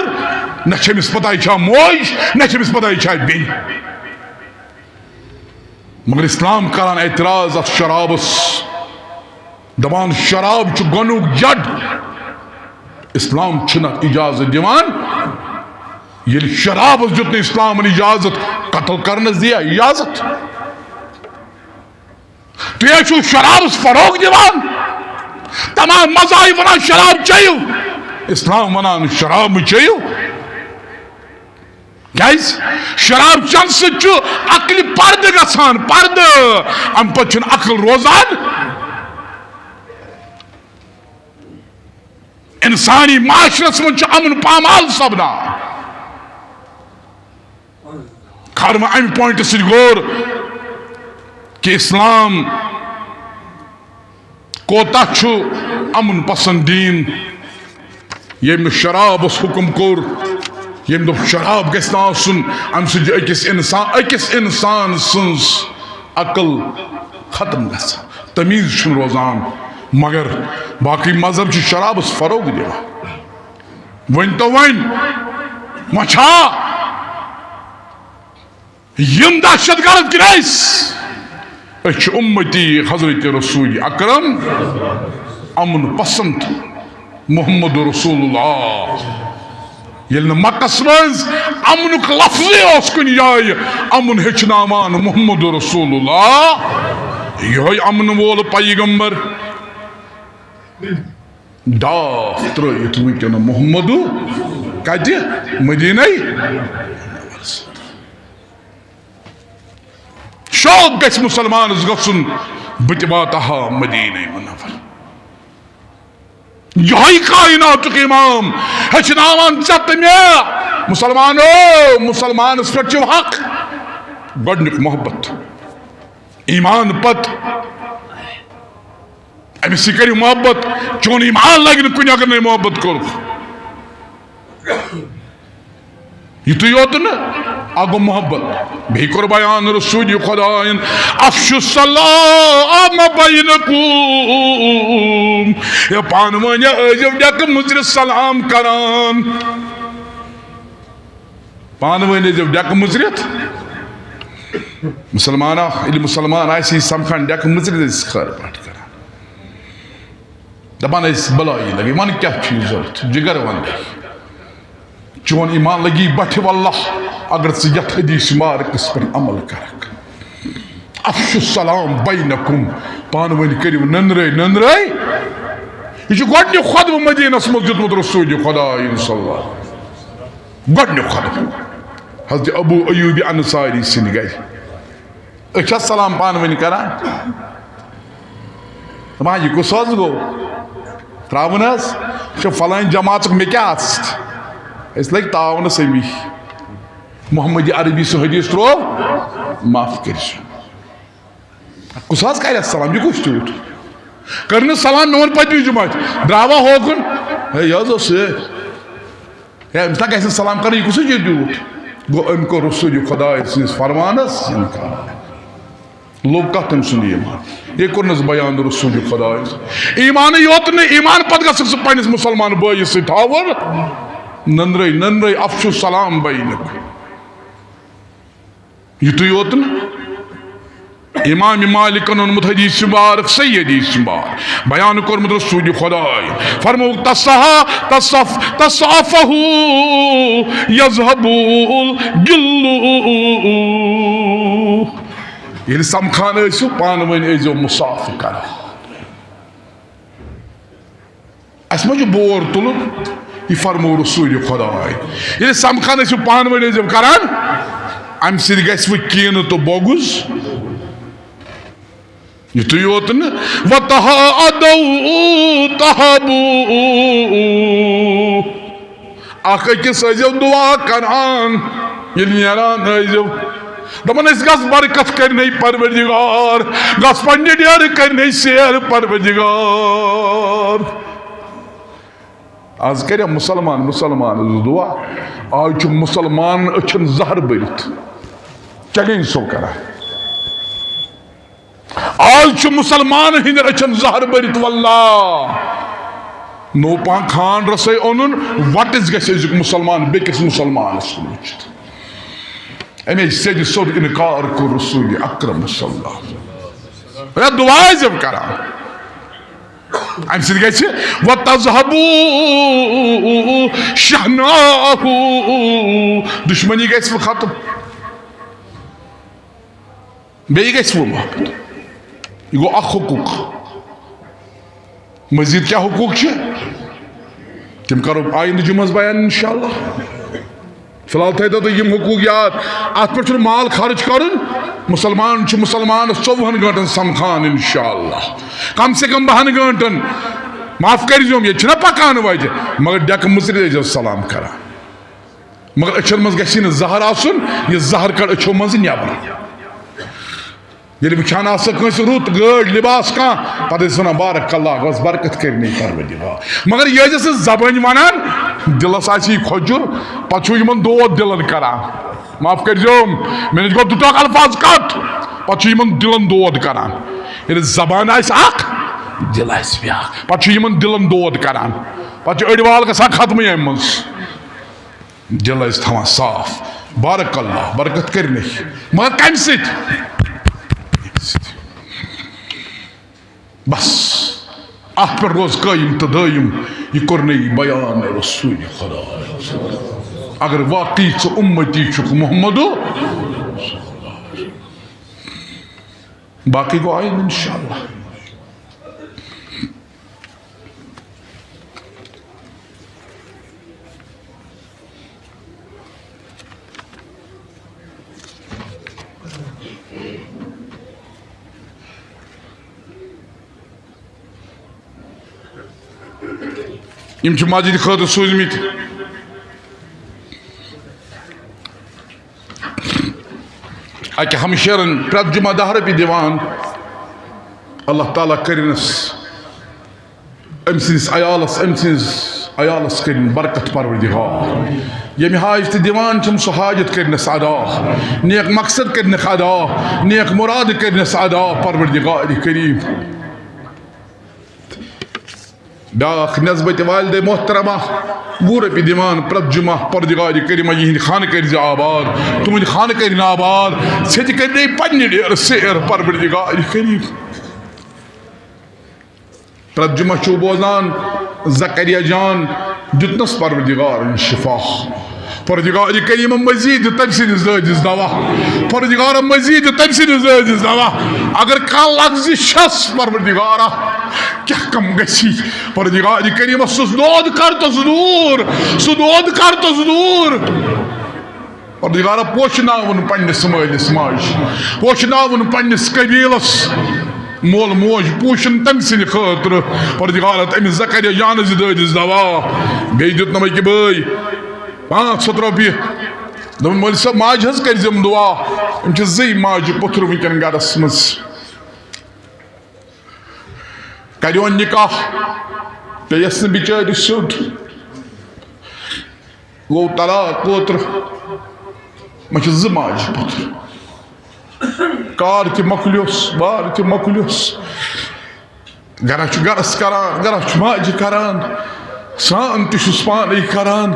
نہ چھِ أمِس پتہ یہِ چھا موج، نہ چھِ أمِس پتہ یہِ چھا بیٚنہِ۔ مگر اسلام کران اعتراض اتھ شرابس، دپان شراب چھُ گۄنہُک جڈ، اسلام چھُنہٕ اتھ اجازت دِوان۔ ییٚلہِ شرابس دیُت نہٕ اسلامن اجازت، قتل کرنس دِیا اجازت؟ تُہۍ حظ چھِو شرابس فروغ دِوان، تمام مذاہب ونان شراب چیٚیِو، اسلام ونان شراب مہٕ چیٚیِو۔ کیازِ؟ شراب چنہٕ سۭتۍ چھُ عقلہِ پردٕ گژھان، پردٕ۔ امہِ پتہٕ چھُنہٕ عقل روزان۔ انسانی معاشرس منٛز چھُ امن پامال سپدان۔ کر وۄنۍ امہِ پوینٹہٕ سۭتۍ غور کہِ اسلام کوتاہ چھُ امن پسند دین، ییٚمۍ نہٕ شرابس حکم کوٚر، ییٚمۍ دوٚپ شراب گژھِ نہٕ آسُن، امہِ سۭتۍ چھُ أکِس انسان، أکِس انسان سٕنٛز عقل ختم گژھان، تمیٖز چھُنہٕ روزان۔ مگر باقٕے مذہب چھِ شرابس فروغ دِوان۔ ؤنۍ تو وۄنۍ، وۄنۍ چھا یِم دہشت گرد کِنہٕ أسۍ؟ أسۍ چھِ اُمتی حضرت رسول اکرم، امن پسند محمد رسول اللہ۔ ییٚلہِ نہٕ مکس منٛز امنُک لفظٕے اوس کُنہِ جایہِ، امن ہیٚچھناوان محمد رسول اللہ۔ یِہوٚے امن وول پیغمبر ڈاکھ ترٲیِتھ وٕنکیٚن محمدو کتہِ؟ مدینے۔ شوق گژھِ مسلمانس گژھُن، بہٕ تہِ واتہٕ ہا مدینے منور۔ یہے کائناتُک امام ہیٚچھناوان ژےٚ تہٕ مےٚ۔ مسلمانو، مسلمانس پٮ۪ٹھ چھُ حق۔ گۄڈنیُک محبت، ایمان پتہٕ۔ أمِس سۭتۍ کٔرِو محبت، چون ایمان لگہِ نہٕ کُنہِ اگر نہٕ محبت کوٚرُکھ۔ یِتُے یوت نہٕ، اکھ گوٚو محبت، بیٚیہِ کوٚر بیان رسول خۄدایَن، "افشوا السلام بینکم"، یا پانہٕ ؤنۍ ٲسۍزیو ڈٮ۪کہٕ مٕژرِ سلام کران، پانہٕ ؤنۍ ٲسۍزیو ڈٮ۪کہٕ مٕژرِتھ۔ مسلمان اکھ، ییٚلہِ مسلمان آسہِ، یہِ سمکھان ڈٮ۪کہٕ مٕژرِتھ، ٲسۍ خٲر پٲٹھۍ کران۔ دپان ٲسۍ، "بلایی لگے، ون کیٛاہ چھُ یہِ ضروٗرت؟ جگر ون دے۔ چون ایمان لگی بٹھِ واللہ، اگر ژٕ یتھ حدیث مبارکس پٮ۪ٹھ عمل کرکھ۔ افشوا السلام بینکم، پانہٕ ؤنۍ کٔرِو نٔنرٲے نٔنرٲے۔" یہِ چھُ گۄڈٕنیُک خطبہٕ مدینس منٛز دیُتمُت رسول خۄدایَن صلی اللہ علیہ وسلم۔ گۄڈٕنیُک خطبہٕ حضرت ابو ایوب انصاری سٕنٛدِ گرِ۔ أسۍ چھا سلام پانہٕ ؤنۍ کران؟ دپان، "یہِ کُس حظ گوٚو؟ ترٛاوُن حظ چھُ فلٲنۍ جماژُک، مےٚ کیٛاہ اَتھ سۭتۍ؟" أسۍ لٔگۍ تاونَس أمی۔ محمد عربی سُہ حدیث ترٛوو، معاف کٔرِو۔ کُس حظ کرِ اَتھ سلام؟ یہِ کُس تیوٗت؟ کٔر نہٕ سلام، مےٚ ووٚن پٔتمہِ جمعہ تہِ، درٛاوا ہوکُن؟ ہے، یہِ حظ اوس سۭتۍ۔ ہے، أمِس نہ گژھِ نہٕ سلام کرُن، یہِ کُس چھُ یہِ تیوٗت؟ گوٚو، أمۍ کوٚر رسول خۄداے سٕنٛدِس فرمانس اِنکار۔ لوٚگ کتھ تٔمۍ سُنٛد ایمان؟ یہِ کوٚرنس بیان رسول خۄداے۔ ایمانٕے یوت نہٕ، ایمان پتہٕ گژھکھ ژٕ پننِس مسلمان بٲیِس سۭتۍ تھاوُن۔ نٔنرے، نٔنرے، افشوا السلام بینکم۔ یِتُے یوت نہٕ، امام مالکن اوٚنمُت حدیث مبارک، صحیح حدیث مبارک، بیان کوٚرمُت رسول خۄداے۔ فرمووُکھ، "تصح-، تصف-، تصافحوا یذهب الغل۔" ییٚلہِ سمکھان ٲسِو، پانہٕ ؤنۍ ٲسۍزیو مصافحہٕ کران۔ اَسہِ ما چھُ بور تُلُن؟ یہِ فرموو رسول خۄداے۔ ییٚلہِ سمکھان ٲسِو، پانہٕ ؤنۍ ٲسۍزیو کران، اَمہِ سۭتۍ گژھِ وۄنۍ کینہٕ تہٕ بغض۔ یِتُے یوت نہٕ، "وتحادوا تحابوا"، اکھ أکِس ٲسۍزیو دُعا کران، ییٚلہِ نیران ٲسۍزیو۔ دپان ٲسۍ، "گژھ برکت کرنے پروردگار، گژھ پننہِ ڈیرٕ کرنے سیر پروردگار۔" از کریا مسلمان مسلمانس دُعا؟ آز چھُ مسلمان أچھن زہر بٔرِتھ چیلنج سو کران۔ آز چھُ مسلمان ہٕنٛدٮ۪ن أچھن زہر بٔرِتھ، واللہ۔ نوٚو پانہٕ خان رسٲے اوٚنُن، وَٹٕس گژھِ أزیُک مسلمان بیٚکِس مسلمانس کُن وٕچھِتھ۔ اَمے سیٚدِ سیوٚد اِنکار کوٚر رسول اکرم صلی اللہ علیہ وسلم۔ یا دُعا ٲسۍزیو کران۔ اَمہِ سۭتۍ گژھِ، "وتذهب شحناءه"، دُشمنی گژھِ وۄنۍ ختم۔ بیٚیہِ گژھِ وۄنۍ محبت۔ یہِ گوٚو اکھ حقوٗق۔ مزید کیٛاہ حقوٗق چھِ؟ تِم کرو آیندٕ جمعس بیان انشاءاللہ۔ فی الحال تھٲیتو تُہۍ یِم حقوٗق یاد۔ اتھ پٮ۪ٹھ چھُنہٕ مال خرٕچ کرُن۔ مسلمان چھُ مسلمانس ژوٚوُہن گٲنٛٹن سمکھان انشاءاللہ۔ کم سے کم بہن گٲنٛٹن۔ معاف کٔرۍزیوم، ییٚتہِ چھِنہ پکان وتہِ، مگر ڈٮ۪کہٕ مٕژرِ ٲسۍزیو سلام کران۔ مگر أچھن منٛز گژھِ نہٕ زہر آسُن، یہِ زہر کڑ أچھو منٛزٕ نٮ۪بر۔ ییٚلہِ وٕچھان آسو کٲنٛسہِ رُت گٲڑۍ، لباس کانٛہہ، پتہٕ ٲسۍ ونان، "بارک اللہ، گوٚژھ برکت کٔرِنۍ پروردگار۔" مگر یہِ ٲسۍ أسۍ زبٲنۍ ونان، دِلس آسہِ یہِ کھۄجُر، پتہٕ چھُ یِمن دود دِلن کران۔ معاف کٔرۍزیوم، مےٚ نِش گوٚو دُتوکھ الفاظ کتھ، پتہٕ چھُ یِمن دِلن دود کران۔ ییٚلہِ زبان آسہِ اکھ، دِل آسہِ بیٛاکھ، پتہٕ چھُ یِمن دِلن دود کران، پتہٕ چھُ أڑۍ وال گژھان ختمٕے امہِ منٛز۔ دِل ٲسۍ تھاوان صاف۔ بارک اللہ، برکت کٔرنٕکۍ۔ مگر کمہِ سۭتۍ؟ بس، اتھ پٮ۪ٹھ روز قٲیِم تہٕ دٲیِم۔ یہِ کوٚرنَے بیان رسول خدا۔ اگر واقعی ژٕ اُمتی چھُکھ محمدو، باقٕے گوٚو آیِندٕ اِنشاءاللہ۔ یِم چھِ مسجد خٲطرٕ سوٗزمٕتۍ۔ اَکہِ ہمشیرن پرٛٮ۪تھ جمعہ دَہ رۄپیہِ دِوان۔ اللہ تعالیٰ کٔرِنَس أمۍ سٕنٛدِس عیالَس، أمۍ سٕنٛدِس عیالَس کٔرِن برکت پروردگار۔ ییٚمہِ حاجتہِ دِوان چھِم، سُہ حاجت کٔرِنَس ادا۔ نیک مقصد کٔرِنَس ادا۔ نیک مراد کٔرِنَس ادا پروردگار کریم۔ بیاکھ نسبت والدہ محترمہ، وُہ رۄپیہِ دِوان پرٛٮ۪تھ جمعہ۔ پروردگار کریمہ، یِہِنٛدِ خانہٕ کٔرۍ زِ آباد، تُہٕنٛدِ خانہٕ کٔرِن آباد، ژھیٚتہِ کٔرۍ نَے پننہِ ڈیرٕ سیر۔ پروردگار کریم، پرٛٮ۪تھ جمعہ چھُو بوزان زکریا جان دیُتنَس پروردگارن شفا۔ پروردگار کریمہ، مزید دِ تٔمۍ سٕنٛدِس دٲدِس دوا۔ پروردگارا، مزید دِ تٔمۍ سٕنٛدِس دٲدِس دوا۔ اگر کانٛہہ لفظ چھس، پروردگارا، کیٛاہ کم گژھی؟ پروردگار کریمہ، سُہ دود کر تس دوٗر، سُہ دود کر تس دوٗر۔ پروردگارا، پوشناوُن پننِس مٲلِس ماجہِ، پوشناوُن پننِس قبیلس۔ مول موج پوشن تٔمۍ سٕنٛدِ خٲطرٕ۔ پروردگارا، تٔمِس زکریا جانس دِ دٲدِس دوا۔ بیٚیہِ دیُتنم أکۍ بٲے پانٛژھ ہتھ رۄپیہِ۔ دوٚپُن، مٲلۍ صٲب، ماجہِ ہٕنٛز کٔرۍ زِم دُعا۔ أمۍ چھِ زٕے ماجہِ پوٚتھرٕ وٕنکٮ۪ن گرس منٛز۔ کریون نکاح، پیٚیس نہٕ بِچٲرِس سیوٚد۔ گوٚو طلاق اوترٕ۔ مےٚ چھِ زٕ ماجہِ پوٚتھرٕ۔ کار تہِ مۄکلیوس، بار تہِ مۄکلیوس۔ گرا چھُ گرس کران، گرا چھُ ماجہِ کران، سران تہِ چھُس پانے کران۔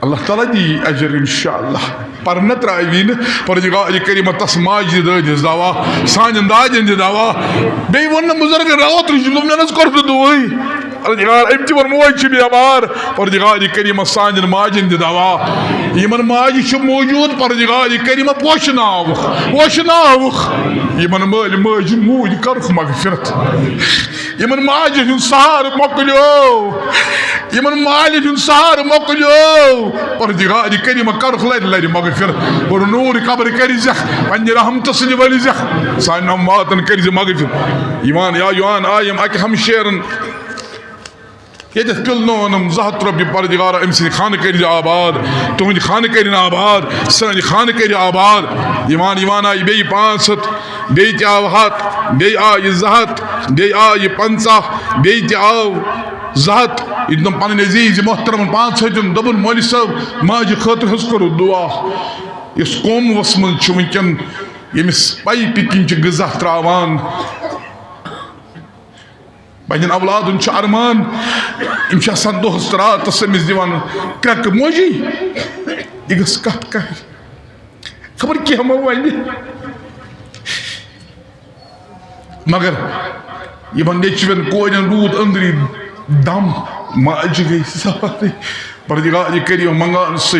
اللہ تعالیٰ دی اجر انشاءاللہ۔ پرنہٕ ترٛاوی نہٕ، پروردگار کریمہ تس ماجہِ دِ دٲدِس دوا، سانٮ۪ن دادٮ۪ن دِ دوا۔ بیٚیہِ ووٚن نہٕ بُزرگن اوترٕ چھُ، دوٚپ، مےٚ نہ حظ کوٚر نہٕ دُعٲے۔ پروردگار، أمۍ تہِ ووٚن، موج چھِ بیمار۔ پروردگار کریمہ، سانٮ۪ن ماجن دِ دوا۔ یِمن ماجہِ چھِ موجود، پروردگار کریمہ، پوشناوُکھ، پوشناوُکھ۔ یِمن مٲلۍ مٲجہِ موٗدۍ کرُکھ مغفرت۔ یِمن ماجن ہُنٛد سہارٕ مۄکلیو، یِمن مالٮ۪ن ہُنٛد سہارٕ مۄکلیو۔ پروردگار کریمہ، کرُکھ لرِ لرِ مغفرت۔ اور نوٗر قبر کٔرۍ زیکھ، پننہِ رحمتہٕ سۭتۍ ؤلۍ زیکھ۔ سانٮ۪ن امواتن کٔرۍ زِ مغفرت۔ یِوان یا یِوان آیم اکہِ ہمشیرن ییٚتٮ۪تھ پِلنوونم زٕ ہتھ رۄپیہِ، پروردگارا، أمۍ سٕنٛدِ خانہٕ کٔرۍ زِ آباد، تُہٕنٛدِ خانہٕ کٔرِن آباد، سٲنۍ خانہٕ کٔرِن آباد۔ یِوان یِوان آیہِ بیٚیہِ پانٛژھ ہتھ، بیٚیہِ تہِ آو ہتھ، بیٚیہِ آیہِ زٕ ہتھ، بیٚیہِ آیہِ پنٛژاہ، بیٚیہِ تہِ آو زٕ ہتھ۔ یہِ دیُتنم پنٕنۍ عزیٖز محترمن پانٛژھ ہتھ دیُن، دوٚپُن، مولوی صٲب، ماجہِ خٲطرٕ حظ کوٚرُکھ دُعا۔ یُس قومس منٛز چھُ وٕنکٮ۪ن، ییٚمِس پایپہِ کِنۍ چھِ غذا ترٛاوان، پننٮ۪ن اولادن چھُ ارمان، یِم چھِ آسان دۄہس تہٕ راتس أمِس دِوان کرٛٮ۪کہٕ، موجی، یہِ گٔژھ کتھ کرٕنۍ، خبر کینٛہہ ما ونہِ۔ مگر یِمن نیٚچوٮ۪ن کورٮ۪ن روٗد أنٛدری دم، ماجہِ گٔے سوارٕے۔ پروردگار کریم منگان سُے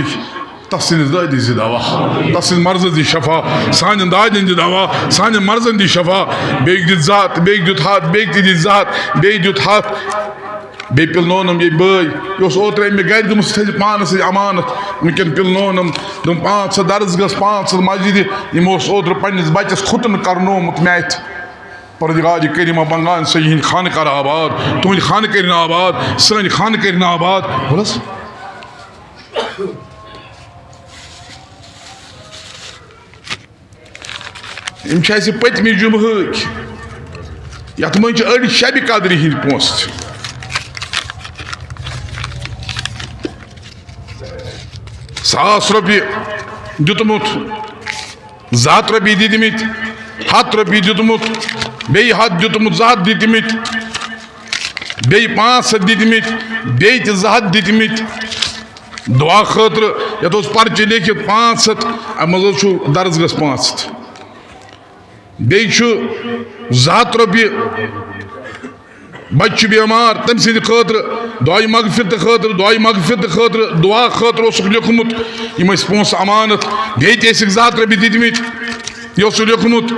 تس سٕنٛدِس دٲدِس دِ دوا، تس سٕنٛدِ مرضس دِ شفا، سانٮ۪ن دادٮ۪ن دِ دوا، سانٮ۪ن مرضن دِ شفا۔ بیٚیہِ دیُت زٕ ہتھ، بیٚیہِ دیُت ہتھ، بیٚیہِ تہِ دِتۍ زٕ ہتھ، بیٚیہِ دیُت ہتھ۔ بیٚیہِ پِلنوونم یہِ بٲے، یہِ اوس اوترٕ أمۍ مےٚ گرِ دیُتمُت، سُہ تھٲیزِ پانس سۭتۍ امانت۔ وٕنکٮ۪ن پِلنوونم، دوٚپُن، پانٛژھ ہتھ درس گٔژھ، پانٛژھ ہتھ مسجدِ، یِمو اوس اوترٕ پننِس بچس ختُن کرنومُت مےٚ اتھِ۔ پروردگار کریمہ بنگان سا یِہنٛدۍ خانہٕ کر آباد، تُہنٛدۍ خانہٕ کٔرِن آباد، سٲنۍ خانہٕ کٔرِن آباد۔ وَلہٕ حظ۔ یِم چھِ اَسہِ پٔتمہِ جمعہٕکۍ، یَتھ منٛز چھِ أڑۍ شبِ قدرِ ہِنٛدۍ پونٛسہٕ تہِ۔ ساس رۄپیہِ دیُتمُت، زٕ ہتھ رۄپیہِ دِتمٕتۍ، ہتھ رۄپیہِ دیُتمُت، بیٚیہِ ہتھ دیُتمُت، زٕ ہتھ دِتمٕتۍ، بیٚیہِ پانٛژھ ہتھ دِتمٕتۍ، بیٚیہِ تہِ زٕ ہتھ دِتمٕتۍ۔ دُعا خٲطرٕ یَتھ اوس پرچہِ لیکھِتھ پانٛژھ ہتھ، اَتھ منٛز حظ چھُ درس گٔژھ پانٛژھ ہتھ۔ بیٚیہِ چھُ زٕ ہتھ رۄپیہِ۔ بچہِ چھُ بیمار، تٔمۍ سٕنٛدِ خٲطرٕ دُعایہِ مغفرت خٲطرٕ، دُعایہِ مغفرت خٲطرٕ، دُعا خٲطرٕ اوسُکھ لیوٗکھمُت۔ یِم ٲسۍ پونٛسہٕ امانت، بیٚیہِ تہِ ٲسِکھ زٕ ہتھ رۄپیہِ دِتمٕتۍ۔ یہِ اوسُکھ لیوٗکھمُت۔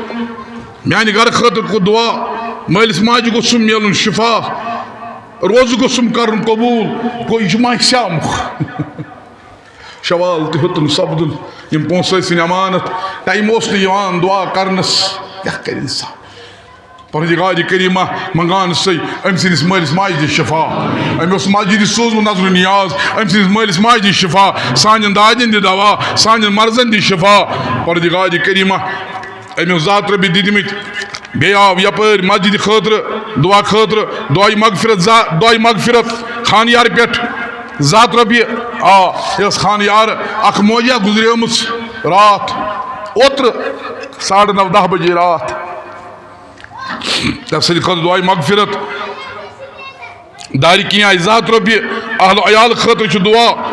میانہِ گرٕ خٲطرٕ کو دعا، مٲلِس ماجہِ گوٚژھُم میلُن شفا، روزٕ گوٚژھُم کرُن قبوٗل۔ گوٚو، یہِ چھُ ماہِ صیامُک۔ شوال تہِ ہیوٚتُن سپدُن، یِم پونٛسہٕ ٲسِن امانت، ٹایم اوس نہٕ یِوان دعا کرنس۔ کیٛاہ کرِ انسان؟ پروردگار کریمہ، منگان سٕے أمۍ سٕنٛدِس مٲلِس ماجہِ دِ شفا۔ أمۍ اوس مسجدِ سوٗزمُت نظر و نیاز، أمۍ سٕنٛدِس مٲلِس ماجہِ دِ شفا، سانٮ۪ن دادٮ۪ن دِ دوا، سانٮ۪ن مرضن دِ شفا۔ پروردگار کریمہ، أمۍ اوس زٕ ہتھ رۄپیہِ دِتمٕتۍ، بیٚیہِ آو یپٲرۍ مسجدِ خٲطرٕ، دعا خٲطرٕ، دعایہِ مغفرت، زا-، دعایہِ مغفرت خانیار پٮ۪ٹھ زٕ ہتھ رۄپیہِ۔ آ، یہِ ٲس خانیار اکھ موجہ گُزریمٕژ راتھ، اوترٕ ساڑٕ نو دہ بجے راتھ۔ تَمہِ سٕنٛدِ خٲطرٕ دعایہِ مغفرت۔ دارِ کِنۍ آیہِ زٕ ہتھ رۄپیہِ۔ اہل و عیال خٲطرٕ چھُ دعا۔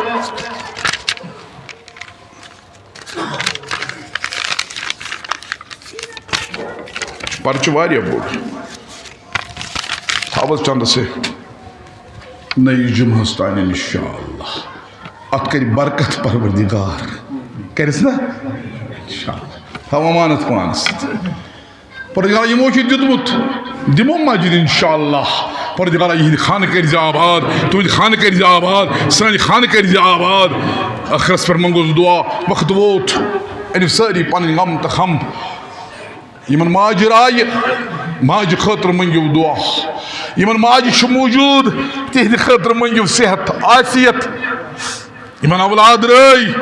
پَرٕ چھُ واریاہ بوٚڑ۔ تھاو حظ چندَس ہے۔ نٔیِس جُمعہَس تانۍ اِنشاءاللہ۔ اَتھ کَرِ برکت پروردگار۔ کَرٮ۪س نا؟ اِنشاءاللہ۔ تھاو امانت پانَس سۭتۍ۔ پروردگارا، یِمو چھُ دیُتمُت، دِمو مسجد انشاءاللہ۔ پروردگارا، یِہِنٛدِ خانہٕ کٔرۍزِ آباد، تُہٕنٛدِ خانہٕ کٔرۍزِ آباد، سٲنۍ خانہٕ کٔرۍزِ آباد۔ ٲخرس پٮ۪ٹھ منٛگوس دعا، وقت ووت، أنِو سٲری پنٕنۍ غم تہٕ خم۔ یِمن ماجہِ رایہِ، ماجہِ خٲطرٕ مٔنٛگِو دعا۔ یِمن ماجہِ چھُ موجود، تِہنٛدِ خٲطرٕ مٔنٛگِو صحت، عافیت۔ یِمن اولاد رٲے،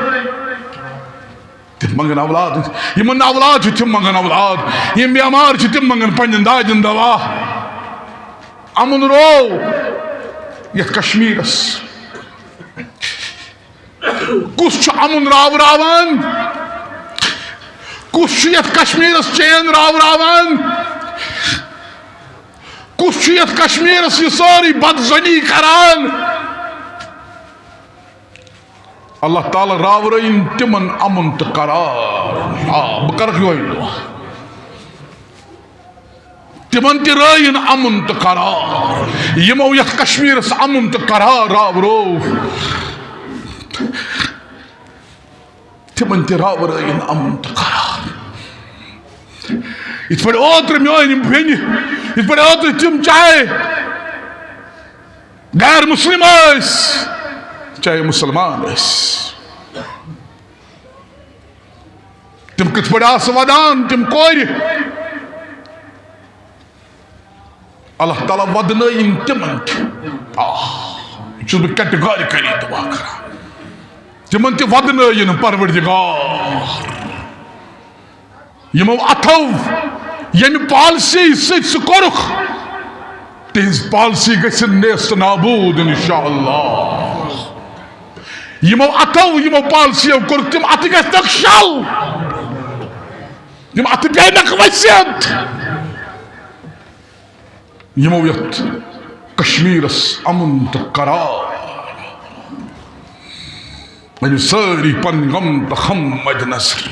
تِم منگن اولاد، یِمن نہٕ اولاد چھُ، تِم منگن اولاد، یِم بیمار چھِ، تِم منگن پننٮ۪ن دادٮ۪ن دوا۔ امُن روو یتھ کشمیرس۔ کُس چھُ امُن راوراوان؟ کُس چھُ یتھ کشمیرس چین راوراوان؟ کُس چھُ یتھ کشمیرس یہِ سٲرٕے بدظنی کران؟ اللہ تعالیٰ راورٲیِن تِمن امُن تہٕ قرار۔ آ، بہٕ کرکھ یِہوٚے دعا۔ تِمن تہِ رٲیِن امُن تہٕ قرار۔ یِمو یتھ کشمیرس امُن تہٕ قرار راوروو، تِمن تہِ راورٲیِن امُن تہٕ قرار۔ یِتھ پٲٹھۍ اوترٕ میٲنۍ بیٚنہِ، یِتھ پٲٹھۍ اوترٕ تِم چاہے غیر مسلم ٲسۍ، چاہے مسلمان ٲسۍ، تِم کِتھ پٲٹھۍ آسہٕ ودان، تِم کورِ؟ اللہ تعالیٰ ودنٲیِن تِمن تہِ۔ آہ، یہِ چھُس بہٕ categorically دعا کران۔ تِمن تہِ ودنٲیِن پروردگار۔ یِمو اتھو ییٚمہِ پالسی سۭتۍ سُہ کوٚرُکھ، تِہنٛز پالسی گژھِ نیست نابود انشاءاللہ۔ یِمو اتھو یِمو پالسیو کوٚرُکھ، تِم اتھٕ گژھنکھ شل، تِم اتھٕ پیٚنکھ ؤسِتھ۔ یِمو یتھ کشمیرس امُن تہٕ قرار، ییٚلہِ سٲری پنٕنۍ غم تہٕ ہم مد نظر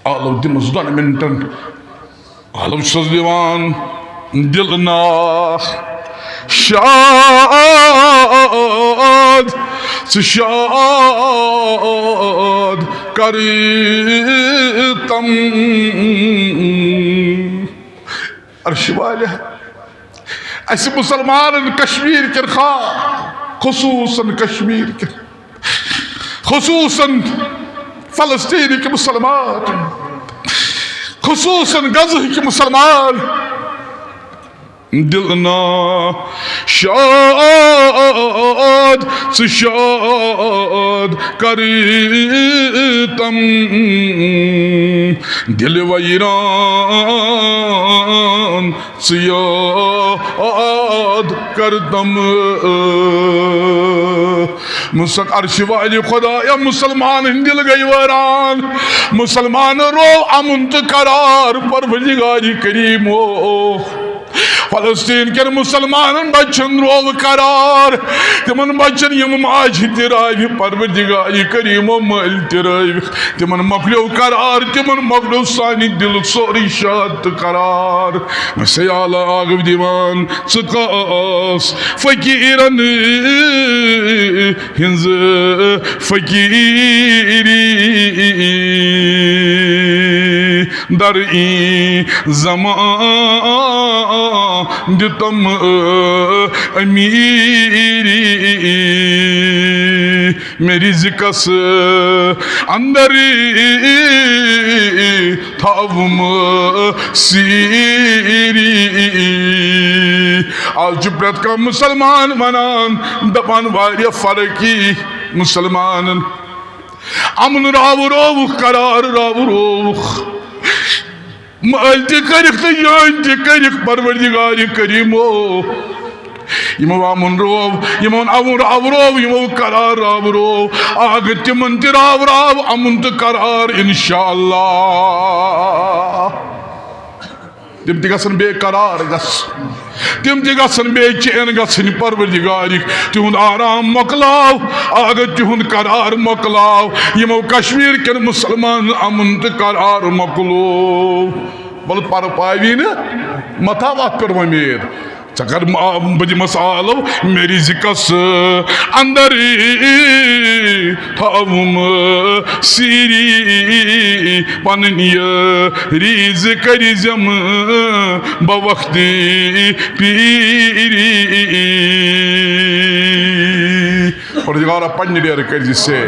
آلو دِمس دۄن منٹن، آلو چھُس دِوان دِل نا شاد، ژٕ شاد کر تم۔ عرشہِ والیا، اسہِ مسلمانن کشمیر کٮ۪ن خا-، خصوصاً کشمیر کٮ۪ن، خصوصاً فلسطینٕکۍ مسلمان، خصوصاً غزہٕکۍ مسلمان، دِل نا شاد، ژٕ شاد کر تم۔ دِل ویران، ژٕ یاد کر تم۔ مسک عرشہِ والہِ خدایا، مسلمان ہٕنٛدۍ دِل گٔے وٲران۔ مسلمان روو امُن تہٕ قرار، پروردگار کریمو۔ فلسطین کٮ۪ن مسلمانن بچن روو قرار، تِمن بچن یِم ماجہِ تہِ راوِ، پروردگار کریمو مٲلۍ تہِ رٲوِکھ۔ تِمن مۄکلیو قرار، تِمن مۄکلیو سانہِ دِلُک سورُے شاد تہٕ قرار۔ سیالہٕ آگہٕ دِوان ژٕ کاس فقیٖرن ہٕنٛز فقیٖری۔ در این زمان دتم امیری، مے رزقس اندر تھاوم سیری۔ آز چھُ پرٛٮ۪تھ کانٛہہ مُسلمان وَنان، دَپان، واریاہ فرق یی مُسلمانن۔ امن راورووُکھ، قرار راورووُکھ۔ مٲلۍ تہِ کٔرِکھ تہٕ یٲنۍ تہِ کٔرِکھ پروردگار کریمو۔ یِمو امن روو، یِمو امن راوروو، یِمو قرار راوروو۔ اکھ تِمن تہِ راوراو امن تہٕ قرار انشاءاللہ۔ تِم تہِ گژھن بے قرار گژھٕنۍ۔ تِم تہِ گژھن بے چین گژھٕنۍ پروردگارٕکۍ۔ تِہُنٛد آرام مۄکلاو، اگر تِہُنٛد قرار مۄکلاو۔ یِمو کشمیر کٮ۪ن مُسلمانن امن تہٕ قرار مۄکلو۔ وَلہٕ پَرٕ پاوی نہٕ، مہ تھاو اَتھ پٮ۪ٹھ وۄمید۔ ژٕ کر ما-، بہٕ دِمس آلو مے رزقس اندر تھاوُم سیری، پنٕنۍ یہِ رزق کٔرزٮ۪م بہ وقتی پیری۔ پروردگارا، پننہِ ڈیرٕ کٔرزِ سیر۔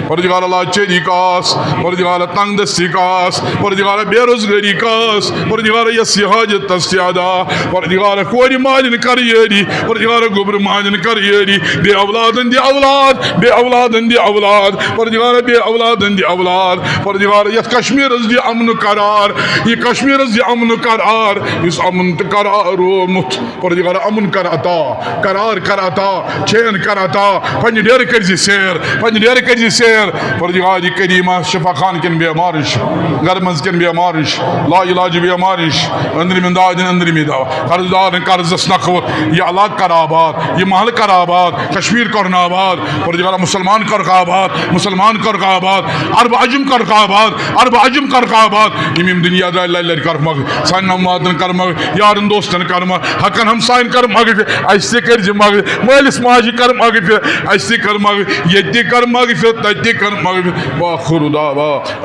پروردگارا، لاچٲری کاس۔ پروردگارا، تنگ دستی کاس۔ پروردگارا، بے روزگاری کاس۔ پروردگارا، یس یہِ حاجت تس تہِ ادا۔ پروردگارا، کورِ مالٮ۪ن کر یٲری۔ پروردگارا، گوٚبرِ مالٮ۪ن کر یٲری۔ بے اولادن دِ اولاد، بے اولادن دِ اولاد۔ پروردگارا، بے اولادن دِ اولاد۔ پروردگارا، یتھ کشمیرس دِ امن قرار۔ یہِ کشمیرس دِ امن قرار۔ یُس امن تہٕ قرار روومُت۔ پروردگار، امن کر عطا، قرار کر عطا، چین کر عطا، پننہِ ڈیرٕ کٔرزِ سیر، پننہِ ڈیرٕ کٔرزِ سیر۔ پروردگار کریمہ، شفا خان کٮ۪ن بیمارن چھُ، گرٕ منٛز کٮ۪ن بیمارن چھُ، لا علاج بیمارن چھُ، أنٛدرِمٮ۪ن دادٮ۪ن أنٛدرِمٕے دوا، قرض دارن قرضس نکھوت، یہِ علاقہٕ کر آباد، یہِ محلہٕ کر آباد، کشمیر کرُن آباد۔ پروردگار، مسلمان کرُکھ آباد، مسلمان کرُکھ آباد، عرب عجم کرُکھ آباد، عرب عجم کرُکھ آباد۔ یِم یِم دُنیا درٛاے لرِ لرِ کرُکھ مغفرت، سانٮ۪ن امواتن کر مغفرت، یارن دوستن کر مغفرت، حقن ہمساین کر مغفرت، اسہِ تہِ کٔرزِ مغفرت، مٲلِس ماجہِ کر مغفرت، اسہِ تہِ کر مغفرت، ییٚتہِ تہِ کر مغفرت، تتہِ تہِ کر مغفرت۔ وآخر دعوانا